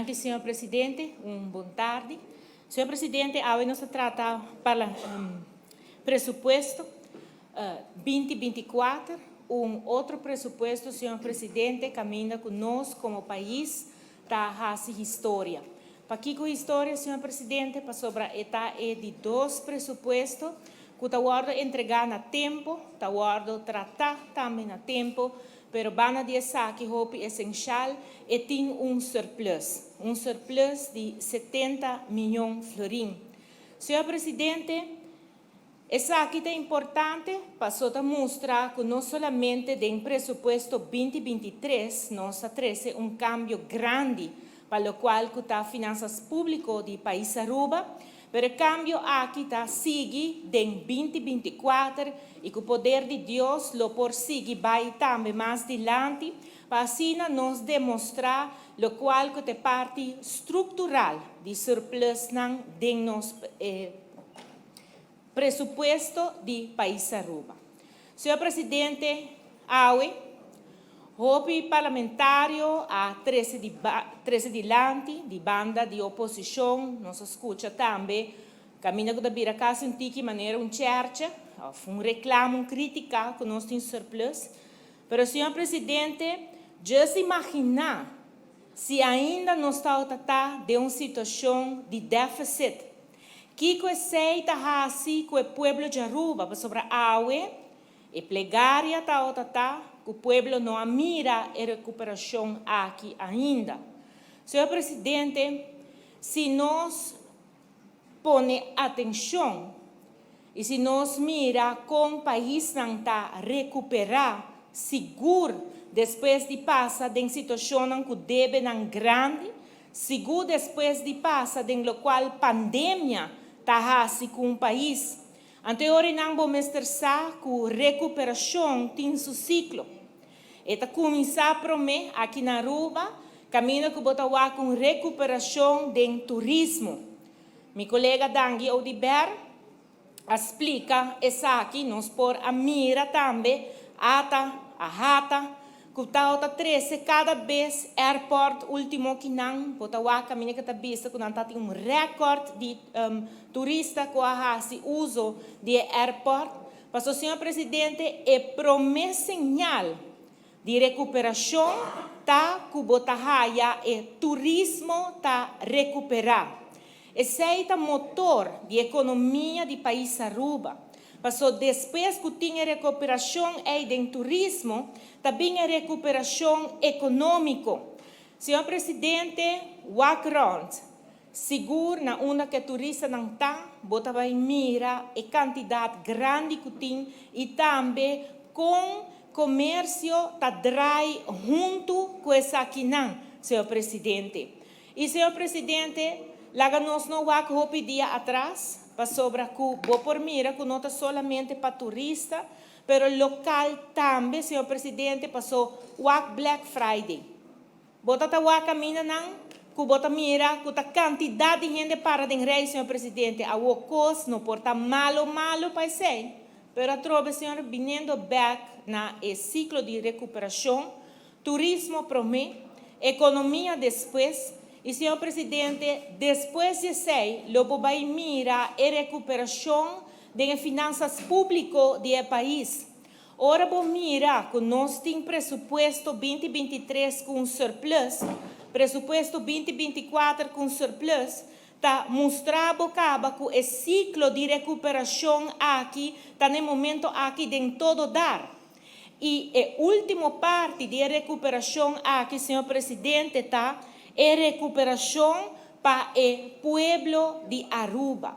Danki, señor Presidente. Un bon tardi. Señor Presidente, awe nos ta trata pa presupuesto 2024, un otro presupuesto, señor Presidente, caminda cu nos como pais ta haci historia. Pakico historia, señor Presidente? Pasobra e ta e di dos presupuesto cu ta wordo entrega na tempo, ta wordo trata tambe na tempo, pero banda di esaki, hopi esencial, e tin un surplus, un surplus di 70 miyon florin. Señor Presidente, esaki ta importante, paso ta mustra cu no solamente den presupuesto 2023 nos a trece un cambio grandi pa locual cu ta finanzas publico di pais Aruba, pero e cambio aki ta sigui den 2024 y cu poder di Dios lo por sigui bay tambe mas dilanti, pa asina nos demostra locual cu ta parti structural di surplus nan den nos presupuesto di pais Aruba. Señor Presidente, awe, hopi parlamentario a trece di trece dilanti, di banda di oposicion, nos a scucha tambe, caminda cu ta bira casi un tiki manera un cherche, of un reclamo, un critica cu nos tin surplus. Pero, señor Presidente, just imagina si ainda nos ta ta den un situacion di deficit. Kico esey ta haci cu e pueblo di Aruba, pasobra awe, e plegaria ta ta cu e pueblo no a mira e recuperacion aki ainda. Señor Presidente, si nos pone atencion y si nos mira con paisnan ta recupera sigur despues di pasa den situacion cu debenan grandi, sigur despues di pasa den locual pandemia ta haci cu un pais. Anto nan bo mester sa cu recuperacion tin su ciclo. E ta cuminsa prome aki na Aruba, caminda cu bo ta wak un recuperacion den turismo. Mi colega Dangui Oduber a splica esaki, nos por a mira tambe, ATA, AHATA, cu ta trece cada bes airport ultimo kinan, bo ta wak caminda cu ta bisa cu nan tin un record di turista cu a haci uso di airport. Paso, señor Presidente, e prome señal di recuperacion ta cu bo ta haya e turismo ta recupera. Esey ta motor di economia di pais Aruba. Paso despues cu tin recuperacion ey den turismo, tambe e recuperacion economico. Señor Presidente, wak rond. Sigur na unda cu turistanan ta, bo ta bay mira e cantidad grandi cu tin y tambe con comercio ta draai hunto cu esakinan, señor Presidente. Y, señor Presidente, laga nos no wak hopi dia atras, pasobra cu bo por mira cu no ta solamente pa turista, pero local tambe, señor Presidente, paso wak Black Friday. Bo ta wak camindanan, cu bo ta mira, cu ta cantidad di hende para den rij, señor Presidente, awo cos no por ta malo malo pa esey. Pero atrobe, señor, biniendo back na e ciclo di recuperacion, turismo prome, economia despues, y, señor Presidente, despues di esey, lo bo bay mira e recuperacion di finanzas publico di pais. Ora bo mira cu nos tin presupuesto 2023 cu un surplus, presupuesto 2024 cu un surplus, ta mustra bo caba cu e ciclo di recuperacion aki ta na momento aki den todo dar. Y e ultimo parti di recuperacion aki, señor Presidente, ta e recuperacion pa e pueblo di Aruba.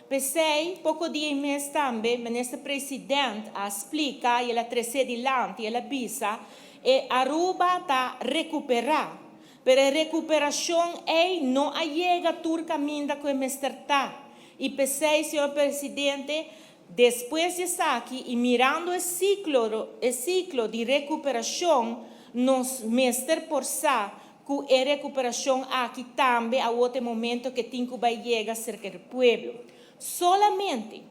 P'esey, poco dia mes tambe, Minister President a splica y el a trece dilanti, el a bisa, e Aruba ta recupera, pero e recuperacion ey no a yega tur caminda cu mester ta. Y p'esey, señor Presidente, despues di esaki y mirando e ciclo di recuperacion, nos mester por sa cu e recuperacion aki tambe a otro momento cu tin cu bay yega cerca di pueblo. Solamente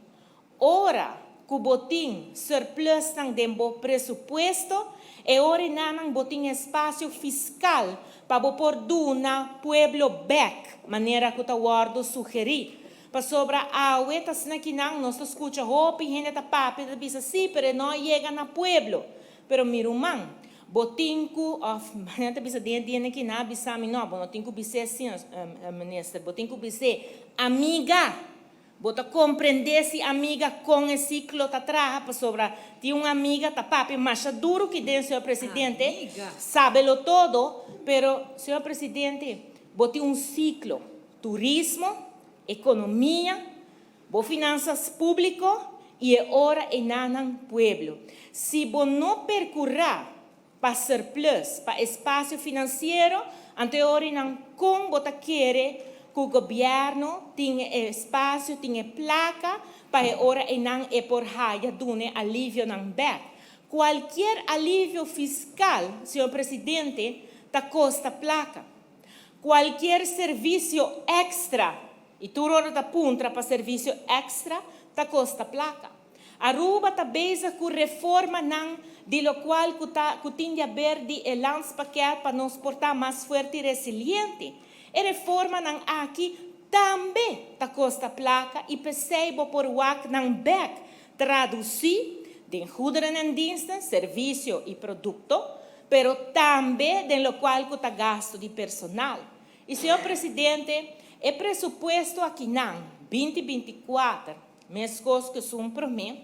ora cu bo tin surplus den bo presupuesto, e ora nan bo tin espacio fiscal. pa bo por duna pueblo bek, manera ku ta wòrdu sugerí. Pasobra awe ta asina kinan nos ta skucha hopi hende ta papia ta bisa sí, pero e no a yega na pueblo. Pero mi ruman, bo tin ku, òf manera ta bisa den e dianan kinan a bisa mi, no, bo no tin ku bis'é asina, minister, bo tin ku bis'é, amiga! Bo ta comprende si amiga con e ciclo ta traha pasobra tin un amiga ta papia masha duro ki den señor presidente sabelo todo pero señor presidente bo tin un ciclo turismo economia bo finanzas publico y e ora enanan pueblo si bo no percura pa surplus, pa espacio financiero, anto e orinan con bo ta kere cu gobierno tin e espacio, tin e placa pa e ora eynan e por haya duna e alivionan bek. Cualkier alivio fiscal, señor Presidente, ta costa placa. Cualkier servicio extra, y tur ora ta puntra pa servicio extra, ta costa placa. Aruba ta bezig cu reformanan di locual cu ta cu tin di haber di e landspakket pa nos por ta mas fuerte y resiliente. E reformanan aki tambe ta costa placa y p'esey bo por wak nan bek traduci den goederen en diensten, servicio y producto, pero tambe den locual cu ta gasto di personal. Y señor Presidente, e presupuesto akinan, binti 24, meskos ku esun promé,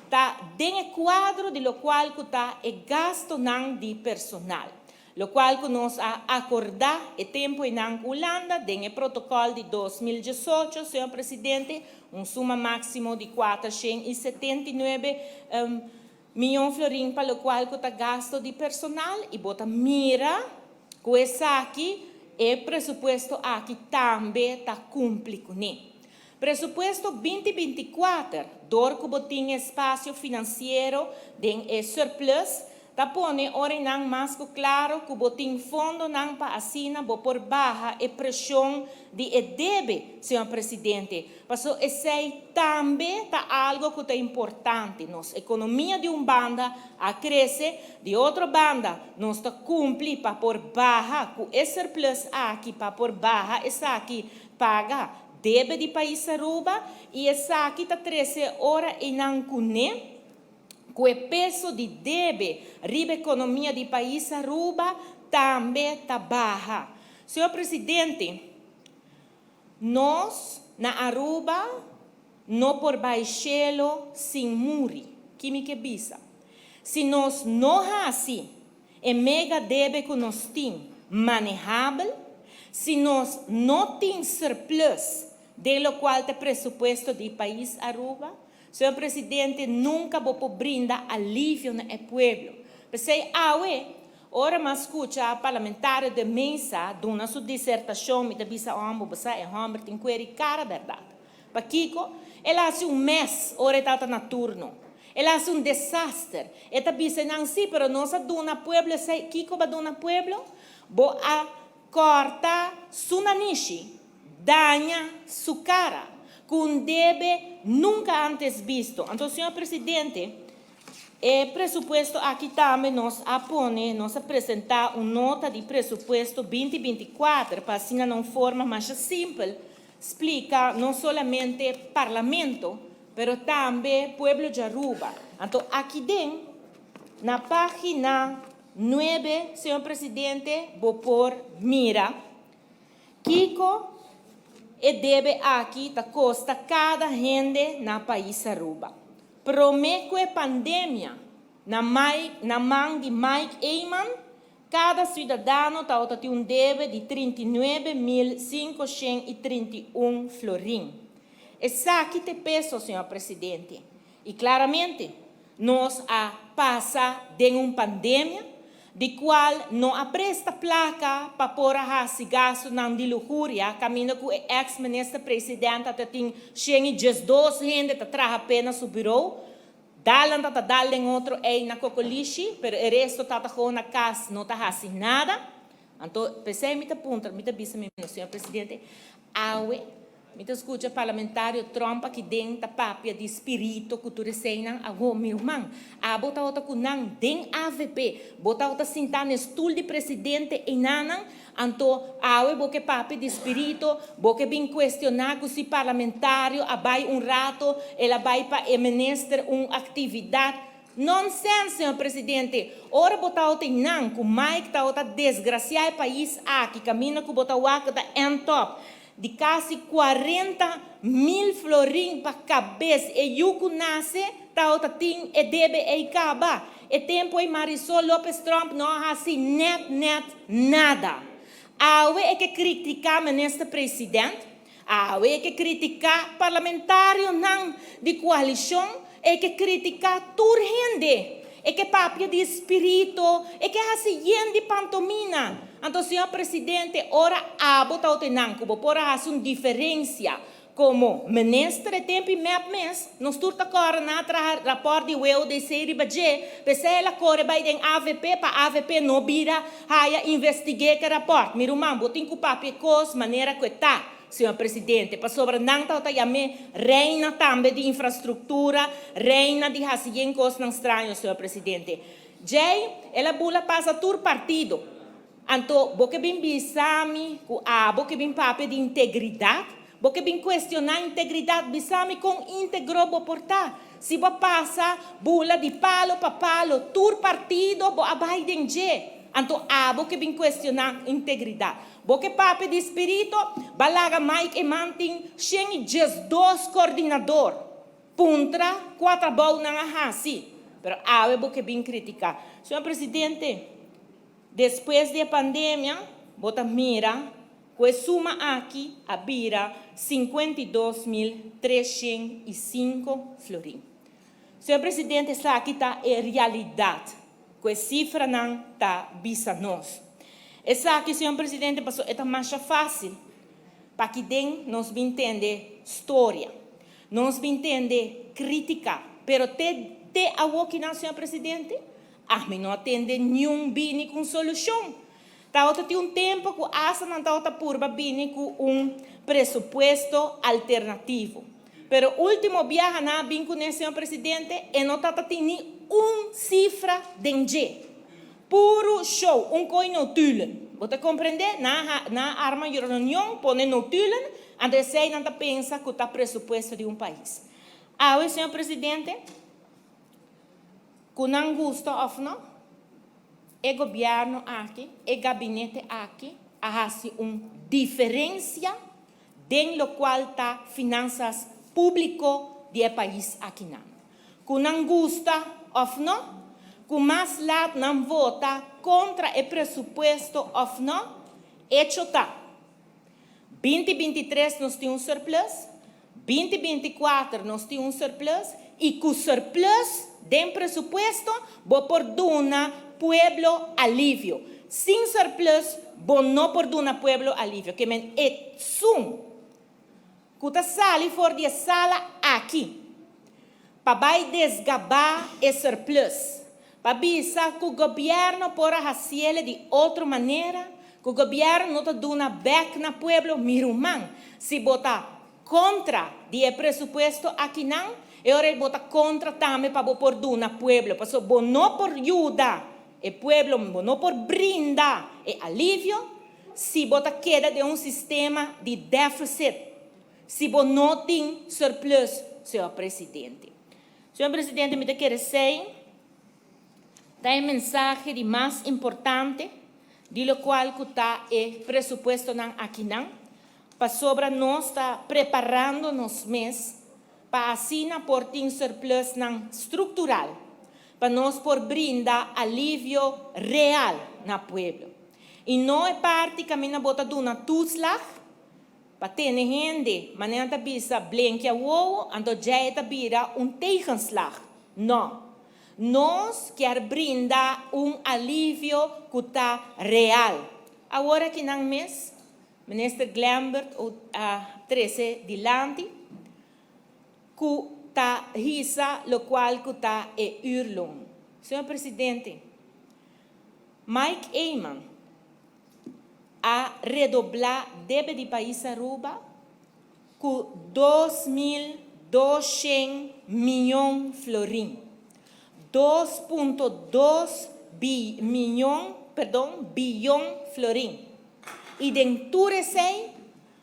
ta den e kuadro di lokual ku ta e gastonan di personal, lokual ku nos a akordá e tempu einan ku Hulanda den e protokòl di 2018, señor Presidente, un suma máksimo di 479 mion florin pa lokual ku ta gasto di personal i bo ta mira ku esaki e presupuesto aki tambe ta kumpli kuné. Presupuesto 2024, dor ku bo tin espasio finansiero den e surplus, ta pone orenan mas ku klaro ku bo tin fondonan pa asina bo por baha e preshon di e debe, señor Presidente. Paso esei tambe ta algo ku ta importante. Nos ekonomia di un banda a krese, di otro banda nos ta kumpli pa por baha ku e surplus aki, pa por baha esaki paga debe di pais Aruba y esaki ta trece ora eynan cune cu e peso di debe riba economia di pais Aruba tambe ta baha. Señor Presidente, nos na Aruba no por bay cielo sin muri. Ki mi ke bisa? Si nos no haci e mega debe cu nos tin manehabel, si nos no tin surplus den locual ta presupuesto di pais Aruba, señor Presidente, nunca bo por brinda alivio na e pueblo. P'esey awe, ora mi a scucha parlamentario de Meza duna su disertacion, mi ta bisa homber, bo sa e homber tin cuer y cara berdad. Pakico? El a haci un mes ora e tata na turno. El a haci un desaster. E ta bisa nan, sí, pero nos a duna pueblo esey. Kico bo a duna pueblo? Bo a corta su nanishi, daña su cara, cu un debe nunca antes bisto. Anto, señor Presidente, e presupuesto aki tambe nos a pone, nos a presenta un nota di presupuesto 2024 pa asina na un forma masha simpel splica no solamente Parlamento, pero tambe pueblo di Aruba. Anto aki den, na pagina 9, señor Presidente, bo por mira kico e debe aki ta costa cada hende na pais Aruba. Prome cu e pandemia, na Mike, na man di Mike Eman, cada ciudadano tabata tin un debe di 39.531 florin. Esaki t'e peso, señor Presidente. Y claramente, nos a pasa den un pandemia, di cual no a presta placa pa por a haci gastonan di lujuria, caminda cu e ex minister president ta tin 112 hende ta traha pe na su bureau, dalan ta dal den otro ey na Cocolishi, pero e resto ta gewoon na cas, no ta haci nada. Anto, p'esey mi ta puntra, mi ta bisa mi, señor Presidente, awe. Mi ta scucha parlamentario Tromp aki den ta papia di spirito cu tur eseynan. Awo, mi ruman, abo tawata cu nan den avp, bo tawata sinta na e stoel di presidente eynanan, anto awe bo ke papia di spirito, bo ke bin cuestiona cu si parlamentario a bay un rato, el a bay pa e minister un actividad. Nonsense, señor presidente. Ora bo tawata eynan cu Mike tawata desgracia e pais aki, caminda cu bo ta wak ta end top. Di kasi 40,000 florin pa kabes e yu ku nase tabata tin e debe ei kaba. E tempu ei Marisol Lopez Tromp no a hasi nèt nèt nada. Awe e ke kritiká minister president, awe e ke kritiká parlamentarionan di koalishon, e ke kritiká tur hende. E ke papia di spirito, e ke hasi yen di pantomina. Anto, señor presidente, ora abo ta otenan ku bo por a hasi un diferensia komo minister e tempu i mep mes, nos tur ta kòrda nan a traha rapòrt di WODC riba dje, p'esei el a kore bai den avp pa avp no bira haya investig'é ke rapòrt. Mi ruman, bo tin ku papia e kos manera ku e ta, señor presidente, pasobra nan tabata yam'é reina tambe di infrastruktura, reina di hasi yen kosnan straño, señor presidente. Djei, el a bula pasa tur partido. Anto, bo ke bin bisa mi ku abo ke bin papia di integridat? Bo ke bin kuestioná integridat? Bisa mi kon íntegro bo por ta? Si bo a pasa bula di palo pa palo tur partido bo a bai den dje. Anto abo ke bin kuestioná integridat? Bo ke papia di spirito? Ba laga Mike Eman tin 112 kordinador. Puntra kua trabou nan a hasi. Pero awe bo ke bin kritiká. Señor Presidente, despues di e pandemia bo ta mira ku e suma aki a bira 52,305 florin. Señor Presidente, esaki ta e realidat ku e sifranan ta bisa nos. Esaki, señor Presidente, pasobra e ta masha fásil pa aki den nos bin tende storia, nos bin tende krítika, pero te te awokinan, señor Presidente, ami no a tende niun bini ku un solushon. Tabata tin un tempu ku asta nan tabata purba bini ku un presupuesto alternativo. Pero último biaha nan a bin kuné, señor Presidente, e no tabata tin ni un sifra den dje. Puru show, un koi notulen. Bo ta komprendé? Nan a nan a arma reunion, pone notulen, anto esei nan ta pensa ku ta presupuesto di un pais. Awe, señor Presidente, ku nan gusta òf no, e gobièrnu aki, e gabinete aki a hasi un diferensia den lokual ta finansas públiko di e pais akinan. Ku nan gusta òf no, ku mas lat nan vota kontra e presupuesto òf no, echo ta, 2023 nos tin un surplus, 2024 nos tin un surplus i ku surplus den presupuesto bo por duna pueblo alivio. Sin surplus bo no por duna pueblo alivio. Ke men esun ku ta sali for di e sala aki pa bai desgabá e surplus, pa bisa ku gobièrnu por a hasiele di otro manera, ku gobièrnu no ta duna bèk na pueblo, mi ruman, si bo ta kontra di e presupuesto akinan, e ora ei bo ta kontra tambe pa bo por duna pueblo, pasobra bo no por yuda e pueblo, bo no por brinda e alivio si bo ta keda den un sistema di deficit. Si bo no tin surplus, señor Presidente. Señor Presidente, mi ta kere esey ta e mensahe di mas importante di locual cu ta e presupuestonan akinan, pasobra nos ta preparando nos mes pa asina por tin surplusnan structural pa nos por brinda alivio real na pueblo. Y no e parti caminda bo ta duna toeslag, Pa tene hende, manera nan ta bisa, blenkia wowo, anto djei ta bira un tegenslag. No. Nos kier brinda un alivio ku ta real. Awor aki nan mes, Minister Glenbert a trese dilanti ku ta hisa lokual ku ta e uurloon. Señor Presidente, Mike Eman a redoblá debe di pais Aruba. Ku 2200 mion florin. 2.2 bi mion, perdon, biyon florin. I den tur esei,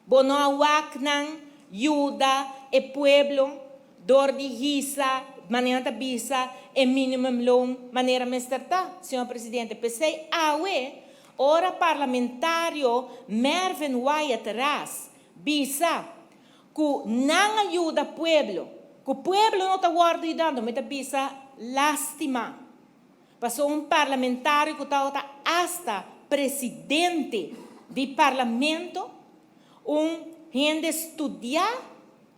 bo no a wak nan yuda e pueblo dor di hisa, manera nan ta bisa, e minimumloon manera mester ta, señor Presidente. P'esei awe, ora Parlamentario Mervin Wyatt Ras bisa ku nan a yuda pueblo, ku pueblo no ta wòrdu yudando, mi ta bisa lástima. Pasobra un parlamentario ku tabata asta presidente di parlamento, un hende studiá,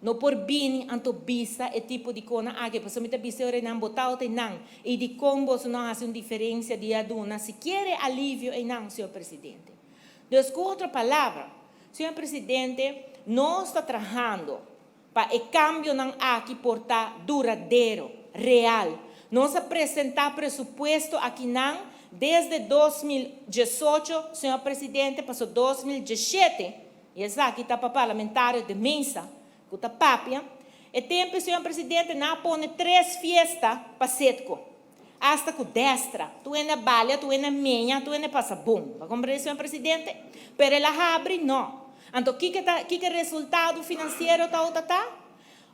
no por bini anto bisa e tipo di kona aki. Pasobra mi ta bisa e ora einan bo tabata einan i dikon boso no a hasi un diferensia di a duna sikiera e alivio einan, señor presidente. Dus ku otro palabra, Señor Presidente, nos ta trahando pa e cambionan aki por ta duradero, real. Nos a presenta presupuesto akinan desde 2018, Señor Presidente, paso 2017, y esaki ta pa Parlamentario de Meza cu ta papia, e tempo, Señor Presidente, nan a pone tres fiesta pa Citgo. Asta ku destra. Tu hende a balia, tu hende a meña, tu hende a pasa bon. Bo a komprende, señor presidente? Pero el a habri? No. Anto kiko ta, kiko e resultado finansiero tawata ta?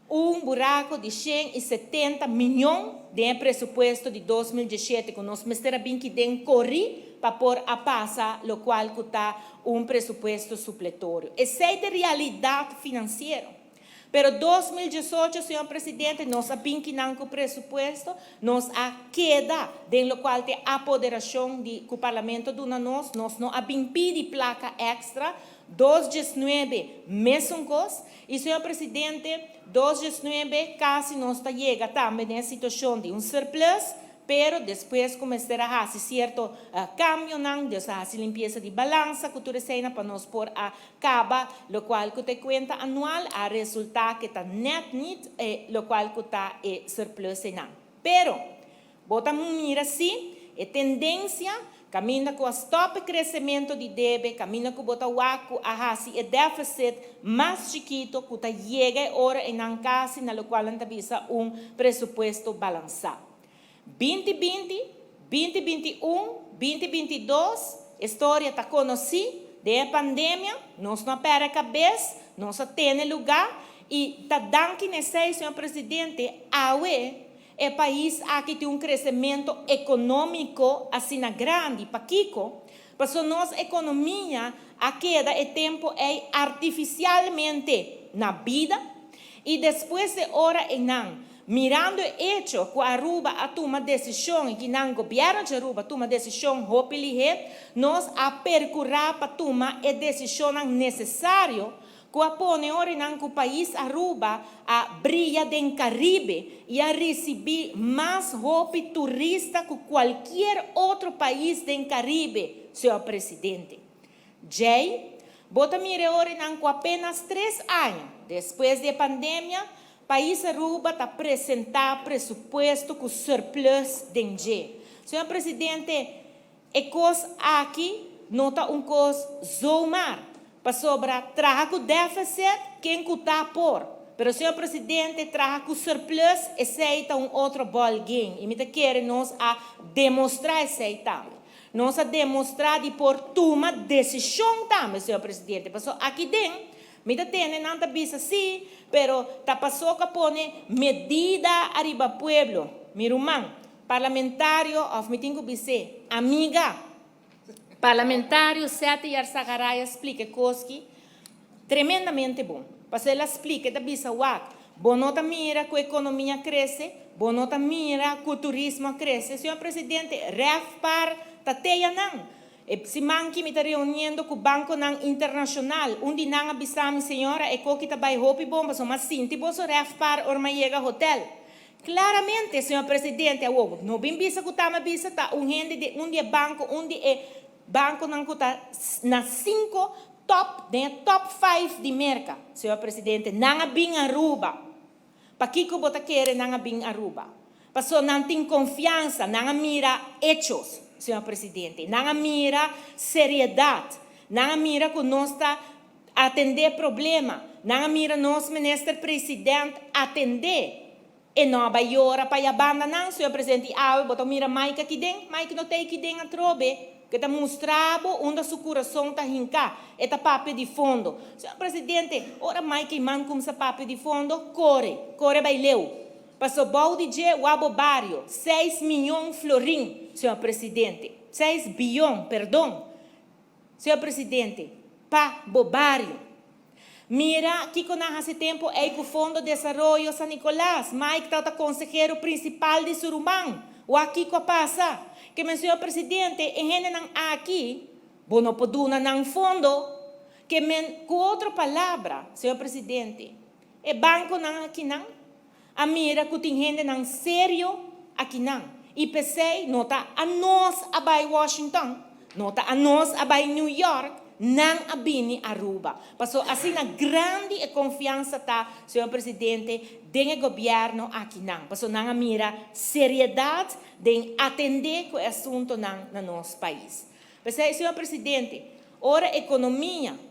Un buraco di 170 miñon den e presupuesto di 2017 ku nos mester a bin kiden kori pa por a pasa lokual ku ta un presupuesto supletorio. Esei ta e realidat finansiero. Pero 2018, señor Presidente, nos a bin kinan cu presupuesto, nos a keda den locual t'e apoderacion di cu Parlamento duna nos, nos no a bin pidi placa extra, 219 mesun cos, y señor Presidente, 219 casi nos ta yega tambe den e situacion di un surplus, Pero despues ku mester a hasi sierto kambionan, Dios a hasi limpiesa di balansa ku tur eseinan pa nos por a kaba lokual ku ta e kuenta anual, a resultá ke ta nèt nit e lokual ku ta e surplus einan. Pero, bo ta mira si e tendensia kaminda ku a stòp e kresementu di debe, kaminda ku bo ta wak ku a hasi e deficit mas chikito ku ta yega e ora einan kasi na lokual nan ta bisa un presupuesto balansá. 2020, 2021, 2022, e storia ta konosí, den e pandemia, nos no a pèrdè kabes, nos a tene lugá i ta danki na esei, señor presidente, awe e pais aki tin un kresementu ekonómiko asina grandi. Pakiko? Pasobra nos ekonomia a keda e tempu ei artifisialmente na bida i despues e ora einan, Mirando e echo cu Aruba a tuma decision y kinan gobierno di Aruba tuma decision hopi lihe, nos a percura pa tuma e decisionnan necesario cu a pone orinan cu pais Aruba a briya den Caribe y a ricibi mas hopi turista cu cualkier otro pais den Caribe, señor Presidente. Djei, bo ta mira e orinan cu apenas tres aña despues di e pandemia, Pais Aruba ta presenta presupuesto cu surplus den dje. Señor Presidente, e cos aki no ta un cos zomaar, pasobra traha cu deficit ken cu ta por, pero señor Presidente traha cu surplus esey ta un otro ball game y mi ta kere nos a demostra esey tambe. Nos a demostra di por tuma decision tambe, señor Presidente, pasobra aki den Mi ta tende nan ta bisa si, pero ta paso ka pone medida ariba pueblo. Mi ruman, parlamentario of mi tin ku bis'é, amiga, parlamentario Sete Yarzagaray a splika e kos ki tremendamente bon. Pasobra el a splika, e ta bisa wak, bo no ta mira ku ekonomia a krese, bo no ta mira ku turismo a krese. Señor Presidente, REFPAR ta teya nan. E siman ki mi ta reuniendo ku bankonan internashonal, un di nan a bisa mi, Señora, e koki ta bai hopi bon pasobra m'a sinti boso rèfpar ora m'a yega hotèl. Klaramente, señor presidente, awor, no bin bisa ku ta m'a bisa ta un hende di un di e banko, un di e bankonan ku ta na sinku tòp, den e tòp five di Merka, señor presidente, nan a bin Aruba. Pakiko bo ta kere nan a bin Aruba? Paso nan tin konfiansa, nan a mira hechos, señor presidente. Nan a mira seriedad. Nan a mira ku nos ta Atendé problema. Nan a mira nos minister president atendé. E no a bai yora pa ya banda nan, señor presidente, i awe bo ta mira Mike aki den? Mike no ta aki den atrobe, ke ta mustra bo unda su kurason ta hinká. E ta papia di fondo. Señor presidente, ora Mike Eman kumsa papia di fondo, kore, kore bai leu. Paso bou di dje wak bo bario, seis miyon florin, señor presidente, seis biyon, perdon. Señor Presidente, pa bo bario. Mira kico nan haci tempo ey cu Fondo Desaroyo San Nicolas, Mike tabata consehero principal di su ruman. Wak kico a pasa. Ke men Señor Presidente, e hendenan aki, bo no por duna nan fondo. Ke men, cu otro palabra, Señor Presidente, e banconan akinan a mira cu tin hendenan serio akinan y p'esey no ta anos a bay Washington, no ta anos a bay New York, nan a bini Aruba. Paso asina grandi e confiansa ta, señor Presidente, den e gobierno akinan. Paso nan a mira seriedad den atende cu e asuntonan na nos pais. P'esey, señor Presidente, ora economia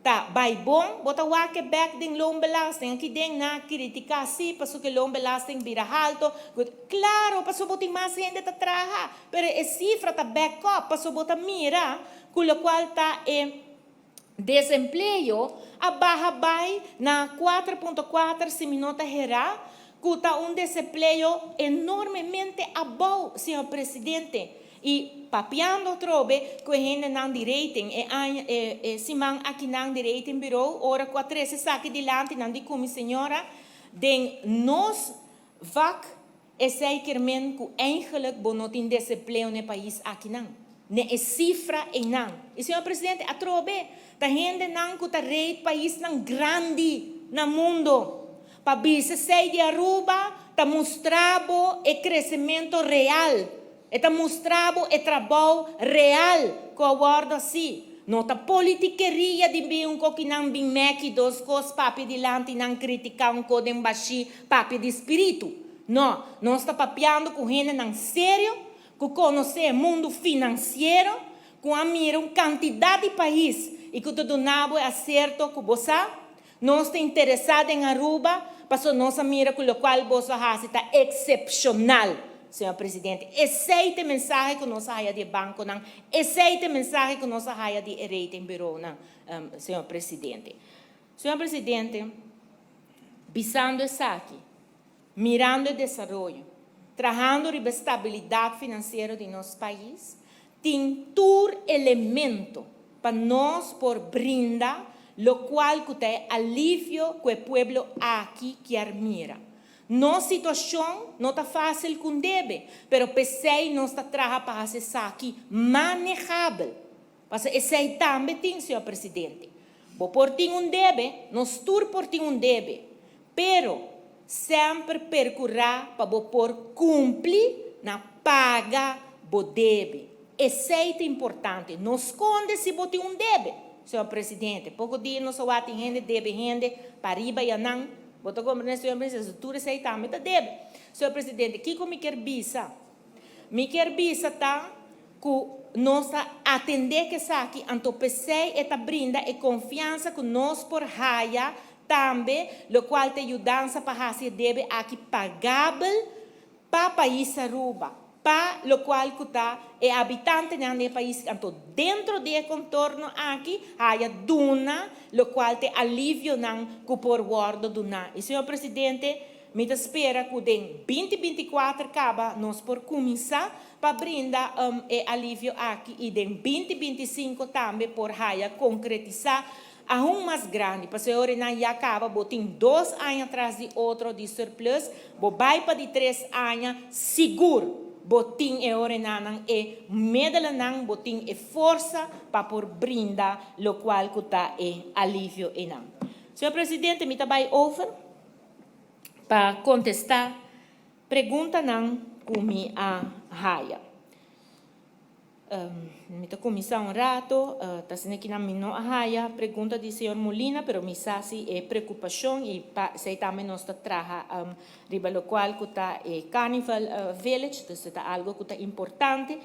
Ta bai bon, bo ta wak e bek den loonbelasting. Aki den nan a critica si paso cu e loonbelasting bira halto. Claro, paso bo tin mas hende ta traha, pero e cifra ta back up paso bo ta mira cu locual ta e desempleo a baha bai na 4.4 si mi no ta hera, cu ta un desempleo enormemente abou, señor Presidente. I papiando atrobe ku e hendenan di rating e aña e e siman akinan di rating bureau ora ku a trese esaki dilanti nan di ku mi señora den nos vak esei kier men ku eigenlijk bo no tin desempleo na e pais akinan ne e sifra einan. I señor presidente atrobe ta hendenan ku ta rate paisnan grandi na mundo pa bisa esei di Aruba ta mustra bo e kresemento real. E ta mustra bo e trabou real ku a wòrdu hasi. No ta politikeria di bin un koki nan bin meki dos kos papia dilanti nan kritiká un ko den bashí papia di spiritu. No, nos ta papiando ku hendenan serio ku konosé e mundu finansiero, ku a mira un kantidat di pais i ku ta duna bo e aserto ku bo sa. Nos ta interesá den Aruba paso nos a mira ku lokual boso a hasi ta eksepshonal, señor presidente. Esei ta e mensahe ku nos a haya di e bankonan, esei ta e mensahe ku nos a haya di e ratingbureaunan, señor presidente. Señor presidente, bisando esaki, mirando e desaroyo, trahando riba e stabilidat finansiero di nos pais, tin tur elemento pa nos por brinda lokual ku ta e alivio ku e pueblo aki kier mira. Nos situashon no ta fásil ku debe, pero p'esei nos ta traha pa hasi esaki manejabel. Pasobra esei tambe tin, señor presidente. Bo por tin un debe, nos tur por tin un debe, pero semper percurá pa bo por cumpli na paga bo debe. Esei ta importante. No sconde si bo tin un debe, señor presidente. Poco dia nos a wak tin hende debe hende pariba y anan. Bo ta comprende, señor presidente? Tur esei tambe ta debe. Señor presidente, kico mi kier bisa? Mi kier bisa ta ku nos ta atendé ku esaki, anto p'esei e ta brinda e konfiansa ku nos por haya tambe, lokual ta e yudansa pa hasi e debe aki pagabel pa pais Aruba, pa lokual ku ta e habitantenan di e pais, anto dentro di e kontorno aki haya duna lokual ta e alivionan ku por wòrdu duná. I señor Presidente, Mi ta spera ku den 2024 kaba nos por kuminsá pa brinda e alivio aki i den 2025 tambe por haya konkretisá aun mas grandi. Pasobra ora nan ya kaba bo tin dos aña tras di otro di surplus, bo bai pa di tres aña sigur bo tin e orenanan e medelanan, bo tin e forsa pa por brinda lokual ku ta e alivio einan. Señor Presidente, mi ta bai over. Pa kontestá preguntanan ku mi a haya. Mi ta cuminsa un rato, ta asina ki nan mi no a haya pregunta di señor Molina, pero mi sa si e preocupacion y pa esey tambe nos ta traha riba locual cu ta e Carnival Village, dus e ta algo cu ta importante.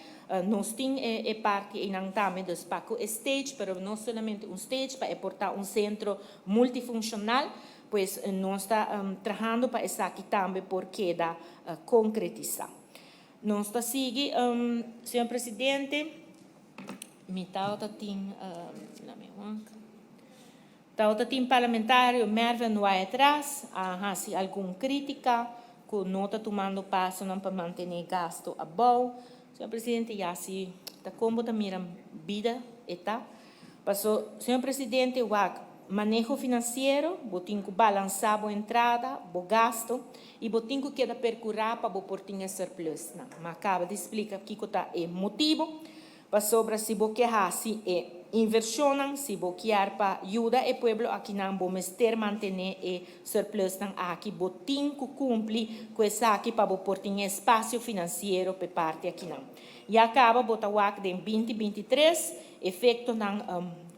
Nos tin e parti eynan tambe, dus pa cu e stage, pero no solamente un stage, pa e por ta un centro multifuncional, pues nos ta trahando pa esaki tambe por keda concretisa. Nos ta sigui, señor Presidente, mi tawata tin, lami wak, tawata tin parlamentario Mervin Wyatt-Ras a haci algun critica cu no ta tumando pasonan pa mantene gasto abou. Señor Presidente, ya si ta con bo ta mira bida e ta. Paso, señor Presidente, wak, maneho financiero, bo tin cu balansa bo entrada, bo gasto, y bo tin cu keda percura pa bo por tin e surplusnan. M'a caba di splica kico ta e motibo, pasobra si bo ke haci e inversionnan, si bo kier pa yuda e pueblo akinan, bo mester mantene e surplusnan aki, bo tin cu cumpli cu esaki pa bo por tin e espacio financiero p'e parti akinan. Ya caba bo ta wak den 2023 efectonan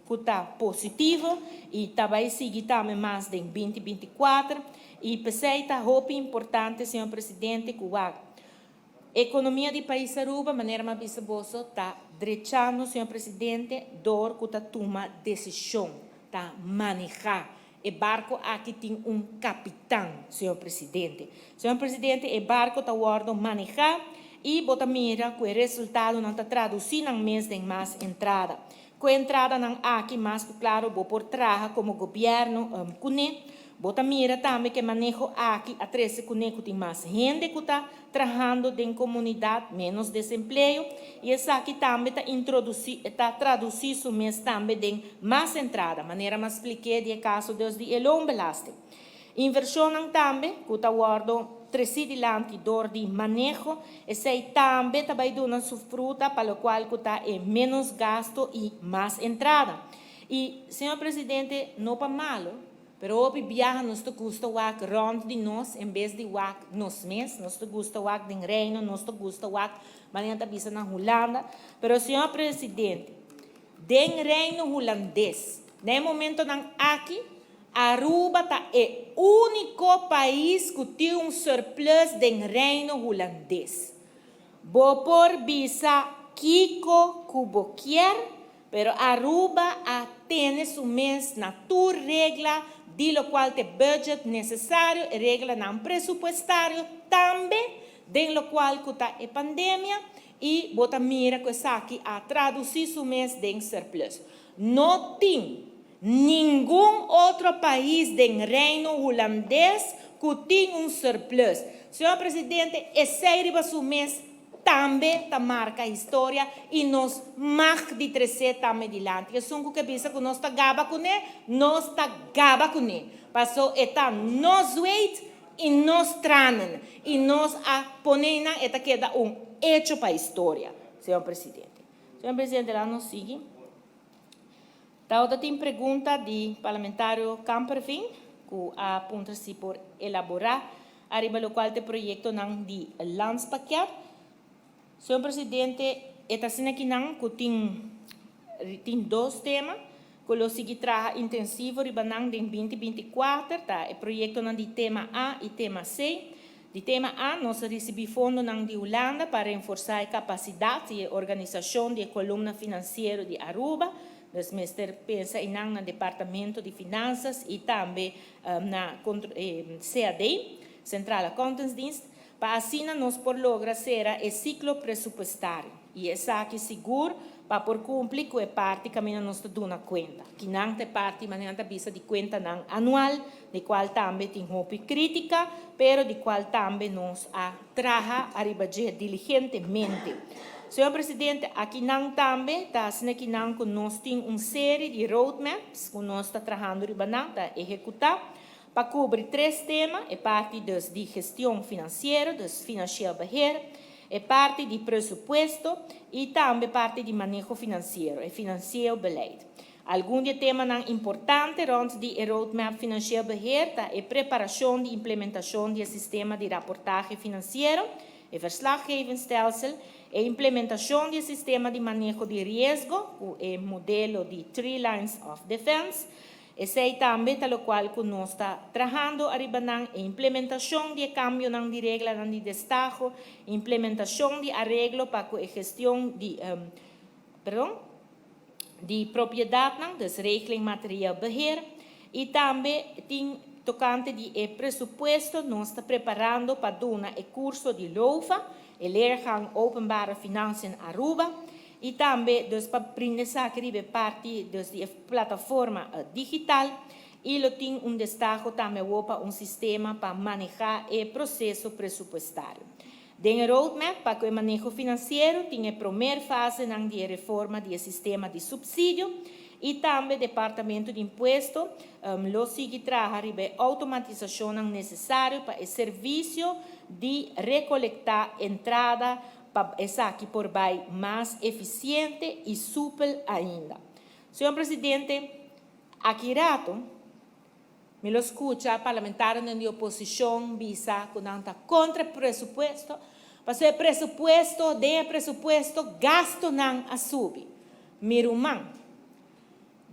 cu ta positivo y ta bay sigui tambe mas den 2024 y p'esey ta hopi importante, señor Presidente, cu wak economia di pais Aruba, manera m'a bisa boso, ta drechando, señor Presidente, door cu ta tuma decision, ta maneha. E barco aki tin un capitan, señor Presidente. Señor Presidente, e barco ta wordo maneha y bo ta mira cu e resultadonan ta traduci nan mes den mas entrada. Cu e entradanan aki, mas cu claro bo por traha como gobierno cune. Bo ta mira tambe cu e maneho aki a trece cune cu tin mas hende cu ta trahando den comunidad, menos desempleo, y esaki tambe ta introduci, ta traduci su mes tambe den mas entrada, manera m'a spliké di e caso dus di e loonbelasting. Inversionnan tambe cu ta wordo treci dilanti door di maneho, esey tambe ta bay duna su fruta pa locual cu ta e menos gasto y mas entrada. Y, señor Presidente, no pa malo, Pero hopi biaha nos ta gusta wak rond di nos en bes di wak nos mes. Nos ta gusta wak den Reino, nos ta gusta wak manera ta bisa na Hulanda. Pero señor Presidente, den Reino Hulandes, na e momentonan aki, Aruba ta e unico pais cu tin un surplus den Reino Hulandes. Bo por bisa kico cu bo kier, Pero Aruba a tene su mes na tur regla di locual t'e budget necesario, e reglanan presupuestario tambe, den locual cu ta e pandemia, y bo ta mira cu esaki a traduci su mes den surplus. No tin ningun otro pais den Reino Hulandes cu tin un surplus. Señor Presidente, esey riba su mes tambe ta marca historia y nos mag di trecé tambe dilanti. Esun cu ke bisa cu nos ta gaba cune, nos ta gaba cune. Paso e ta nos zweet y nos tranen y nos a pone nan, e ta keda un hecho pa historia, señor Presidente. Señor Presidente, laat nos sigui. Tabata tin pregunta di Parlamentario Kamperveen cu a puntra si por elabora ariba locual t'e proyectonan di landspakket. Señor Presidente, e ta asina kinan cu tin tin dos tema cu lo sigui traha intensivo riba nan den 2024, ta e proyectonan di tema A y tema C. Di tema A nos a ricibi fondonan di Hulanda pa renforsa e capacidad y e organisacion di e columna financiero di Aruba. Nos mester pensa eynan na Departamento di Finanzas y tambe na CAD, Centrale Accountantsdienst, pa asina nos por logra cera e ciclo presupuestario. Y esaki sigur pa por cumpli cu e parti caminda nos ta duna cuenta. Kinan ta e parti manera nan ta bisa di cuentanan anual, di cual tambe tin hopi critica, pero di cual tambe nos a traha ariba dje diligentemente. Señor Presidente, akinan tambe ta asina kinan cu nos tin un serie di roadmaps cu nos ta trahando riba nan, ta ehecuta, pa cubri tres tema, e parti dus di gestion financiero, dus financieel beheer, e parti di presupuesto y tambe parti di maneho financiero, e financieel beleid. Algun di e temanan importante rond di e roadmap financieel beheer ta e preparacion di implementacion di e sistema di raportahe financiero, e verslaggevingsstelsel, E implementacion di sistema di maneho di riesgo, cu e modelo di Three Lines of Defense, esey tambe ta locual cu nos ta trahando ariba nan, e implementacion di cambionan di reglanan di destaho, implementacion di areglo pa e gestion di, perdon, di propiedadnan, dus regeling materieel beheer, y tambe tin tocante di e presupuesto, nos ta preparando pa duna e curso di LOFA, e Leergang Openbare Financiën Aruba, y tambe dus pa brinda esaki riba parti dus di plataforma digital y lo tin un destaho tambe pa un sistema pa maneha e proceso presupuestario. Den roadmap pa e maneho financiero tin e prome fase nan di reforma di sistema di subsidio y tambe Departamento di Impuesto lo sigui traha riba automatisacion necesario pa e servicio di recolecta entrada pa esaki por bay mas eficiente y soepel ainda. Señor Presidente, aki rato, mi lo scucha parlamentario di oposicion bisa cu nan ta contra presupuesto, paso e presupuesto, den presupuesto, gastonan a subi. Mi ruman,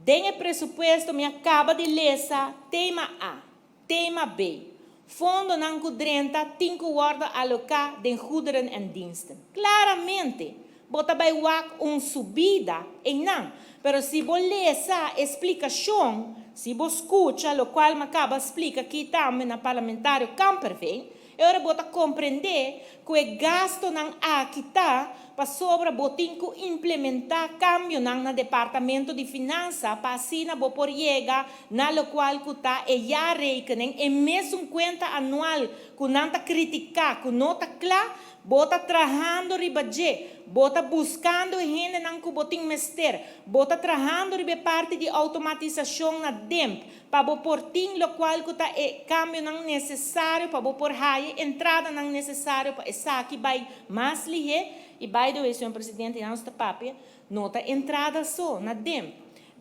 den presupuesto mi a caba di lesa tema A, tema B. Fondonan cu drenta tin cu wordo aloca den goederen en diensten. Claramente, bo ta bay wak un subida einan. Pero si bo lesa explicacion, si bo scucha, locual mi a caba splica aki tambe na parlamentario Kamperveen, awor bo ta comprende cu e gastonan aki ta pasobra bo tin cu implementa cambionan na departamento di finansa pa asina bo por yega na locual cu ta e jaarrekening e mesun cuenta anual cu nan ta critica cu no ta cla. Bo ta trahando riba dje, bo ta buscando hendenan cu bo tin mester, bo ta trahando riba parti di automatisacion na DIMP, pa bo por tin locual cu ta e cambionan necesario, pa bo por haya entradanan necesario pa esaki bay mas lihe. Y by the way, señor Presidente, nos ta papia, no ta entrada so na DIMP.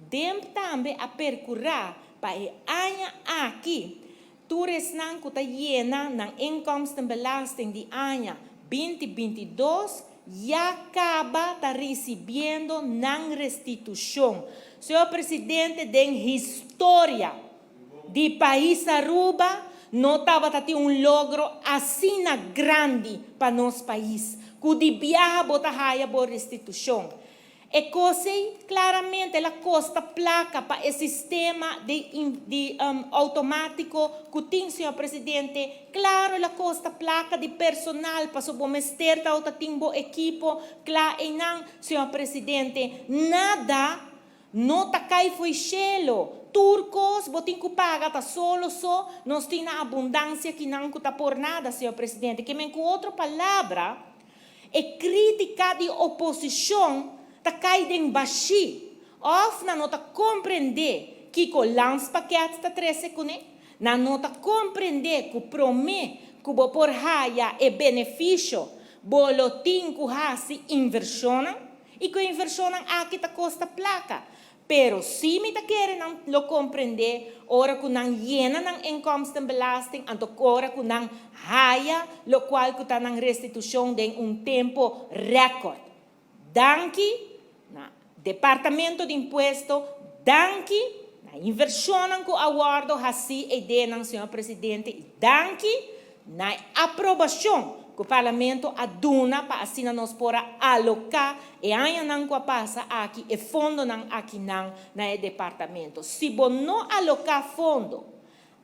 DIMP tambe a percura pa e aña aki tur esnan cu ta yena nan inkomstenbelasting di aña 2022 ya caba ta recibiendo nan restitucion. Señor Presidente, den historia di pais Aruba no tabata tin un logro asina grandi pa nos pais. Cu di biaha bo ta haya bo restitucion. E cos claramente el a costa placa pa e sistema di automatico cu tin, señor Presidente. Claro, el a costa placa di personal, paso bo mester ta tin bo ekipo, cla einan, señor Presidente. Nada no ta cay fo'i cielo. Tur cos bo tin cu paga ta solo so, nos tin abundancia cu nan ta por nada, señor Presidente. Kiermen, cu otro palabra, e critica di oposicion ta cay den bashi. Of nan no ta comprende kico landspakket ta trece cune, nan no ta comprende cu prome cu bo por haya e beneficio, bo lo tin cu hasi inversion y cu inversion aki ta costa placa. Pero si mi ta kere nan lo comprende ora cu nan yena nan inkomstenbelasting, anto ora cu nan haya locual cu ta nan restitucion den un tempo record. Danki na Departamento di Impuesto, danki na inversion cu a wordo haci eyden, señor Presidente, y danki na aprobacion cu Parlamento a duna pa asina nos por a aloca e añanan cu a pasa aki e fondonan aki nan na e departamento. Si bo no aloca fondo,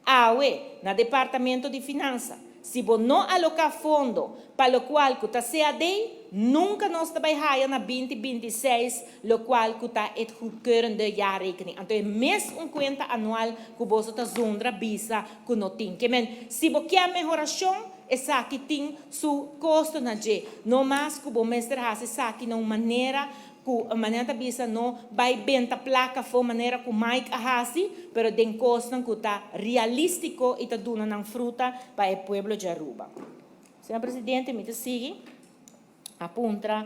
awe na Departamento di Finansa, si bo no aloca fondo pa locual cu ta CAD, nunca nos ta bay haya na 2026 locual cu ta het goedkeurende jaarrekening. Anto e mesun cuenta anual cu bo ta zundra bisa cu no tin. Kiermen, si bo kier mehoracion, esaki tin su costo na dje. No mas cu bo mester hasi esaki na un manera cu manera ta bisa no bay benta placa afo manera cu Mike a hasi, pero den cosnan cu ta realistico y ta duna nan fruta pa e pueblo di Aruba. Señor Presidente, mi ta sigui. A puntra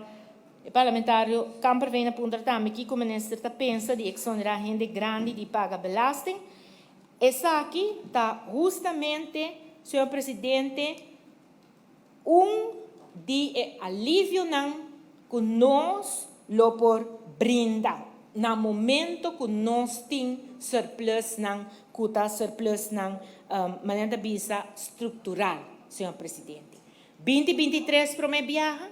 e parlamentario Kamperveen a puntra tambe kico minister ta pensa di exonera hende grandi di paga belasting. Esaki ta justamente, señor Presidente, un di e alivionan. ku nos lo por brinda na momento ku nos tin surplusnan ku ta surplusnan, manera ta bisa, struktural, señor Presidente. 2023 promé biaha,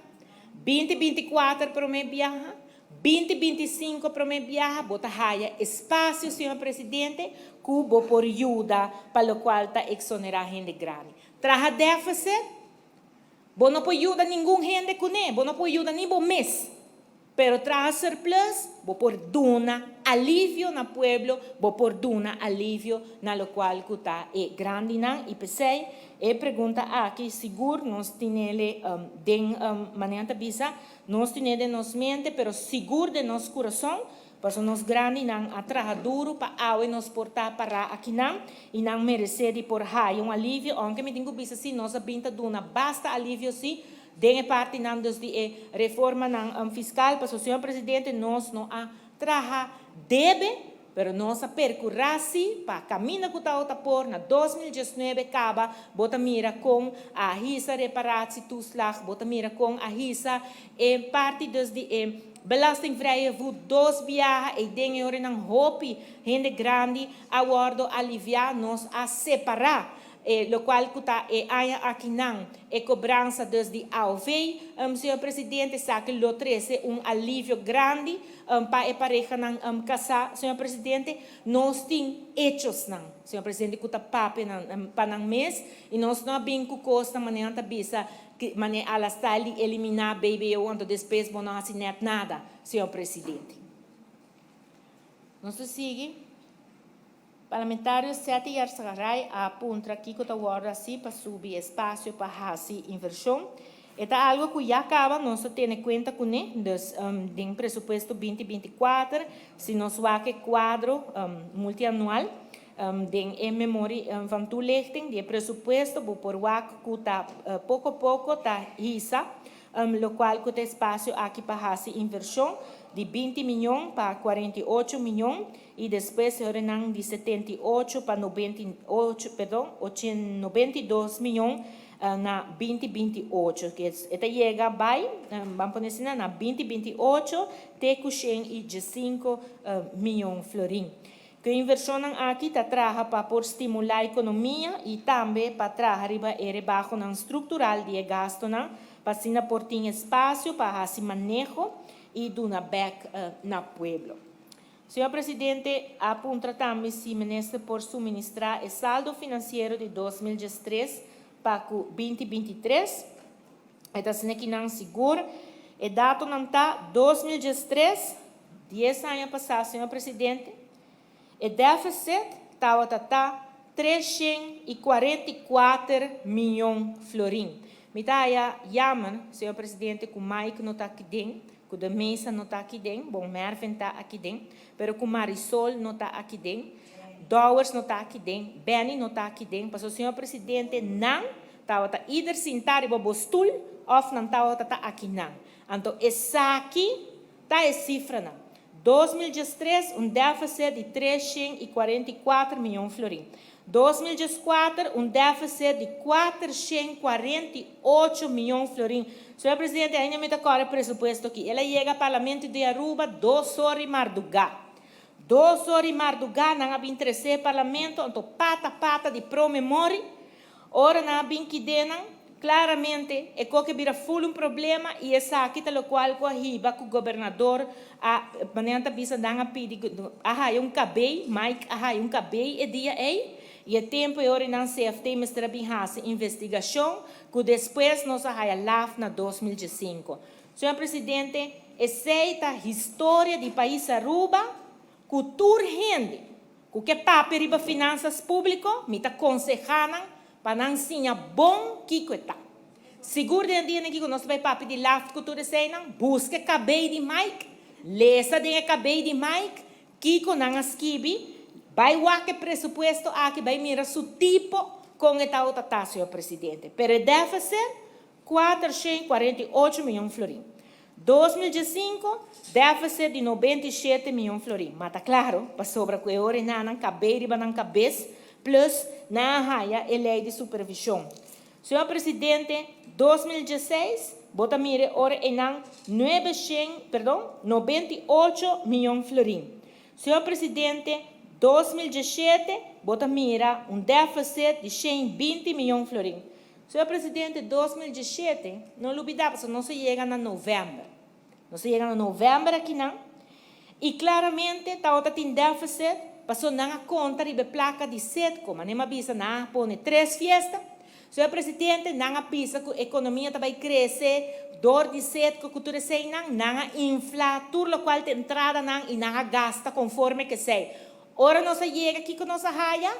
2024 promé biaha, 2025 promé biaha, bo ta haya espasio, señor Presidente, ku bo por yuda pa lokual ta eksonerá hende grandi. Traha deficit, bo no por yuda ningun hende kuné, bo no por yuda ni bo mes. Pero traha surplus, bo por duna alivio na pueblo, bo por duna alivio na lokual ku ta e grandinan. I p'esei e pregunta aki sigur nos tinele den, manera ta bisa, nos tine den nos mente, pero sigur den nos kurason, pasobra nos grandinan a traha duru pa awe nos por ta pará akinan i nan meresé di por haya un alivio, ounke mi tin ku bisa si nos a bin ta duna basta alivio si, Den e partinan dus di e reformanan fiscal, pasobra señor presidente nos no a traha debe, pero nos a percura si pa caminda cu ta ota por na 2019 caba bo ta mira con a hisa reparatietoeslag, bo ta mira con a hisa e parti dus di e belastingvrije voet dos biaha, ey den e orenan hopi hende grandi a wordo alivia, nos a separa E locual cu ta e aña akinan e cobransa dus di AOV, señor Presidente, esaki lo trece un alivio grandi pa e parehanan casá, señor Presidente. Nos tin hechosnan, señor Presidente, cu ta papia nan pa nan mes y nos no a bin cu cosnan manera nan ta bisa manera a la style di elimina BBO anto despues bo no haci net nada, señor Presidente. Nos ta sigui. Parlamentario Setty Yarzagaray a puntra kiko ta wòrdu hasi pa subi espasio pa hasi invershon. E ta algu ku ya kaba nos ta tene kuenta kuné, dus den presupuesto 2024 si nos wak e kuadro multianual den e memorie van toelichting di e presupuesto bo por wak ku ta poko poko ta hisa lokual ku ta espasio aki pa hasi invershon di 20 miyon pa 48 miyon i despues horenan di 78 pa 98, perdon, 92 miyon na 2028. E ta yega bai, ban pone asina, na 2028 te ku 115 miyon florin. Ku e invershonnan aki ta traha pa por stimulá ekonomia i tambe pa traha riba e rebahonan struktural di e gastonan pa asina por tin espasio pa hasi maneho i duna bèk na pueblo. Señor Presidente a puntra tambe si Minister por suministrá e saldo finansiero di 2013 pa ku 2023. E ta asina ki nan sigur. E datonan ta 2013, 10 aña pasá, señor Presidente, e deficit tabata ta 344 miyon florin. Mi ta haya jammer, señor Presidente, ku Mike no ta aki den, ku De Meza no ta aki den, bon, Mervin ta aki den, pero ku Marisol no ta aki den, Dowers no ta aki den, Benny no ta aki den, pasobra, señor Presidente, nan tabata either sintá riba bo stul òf nan tabata ta aki nan. Anto esaki ta e sifranan. 2013 un deficit di 344 miyon florin. 2014 un deficit di 448 miyon florin. Señor Presidente, ainda mi ta kòrda e presupuesto aki. El a yega Parlamento di Aruba 2 or di mardugá. 2 or di mardugá nan a bin tresé Parlamento, anto pata pata di prome mori. Ora nan a bin kidenan, klaramente e koke bira ful un problema i esaki ta lokual ku a hiba ku gobernador a, manera nan ta bisa, nan a pidi, a haya un kabei, Mike a haya un kabei e dia ei, i e tempu e ora nan CFT mester a bin hasi investigashon ku despues nos a haya laf na 2015. Señor Presidente, esei ta historia di pais Aruba ku tur hende ku ke papia riba finansas públiko, mi ta konsehá nan pa nan siña bon kiko e ta. Sigur den e dianan aki ku nos ta bai papia di laft ku tur eseinan, buska e kabei di Mike, lesa den e kabei di Mike kiko nan a skibi, bai wak e presupuesto aki, bai mira su tipo kon e tabata ta, señor Presidente. Pero e deficit, 448 miyon florin. 2015, deficit di 97 miyon florin. Ma ta klaro, pasobra ku e ora e nan kabei riba nan kabes, plus nan a haya e lei di supervishon. Señor Presidente, 2016, bo ta mira ora einan 900, perdon, 98 mion florin. Señor Presidente, 2017, bo ta mira un défisit di 120 mion florin. Señor Presidente, 2017, no lubidá, pasobra nos a yega na novèmber. Nos a yega na novèmber akinan i klaramente tabata tin défisit, pasobra nan a konta riba e plaka di Setco. Manera mi a bisa, nan a pone tres fiesta. Señor Presidente, nan a bisa ku ekonomia ta bai krese dor di Setco ku tur eseinan. Nan a infla tur lokual ta entradanan i nan a gasta konforme ku esei. Ora nos a yega, kiko nos a haya?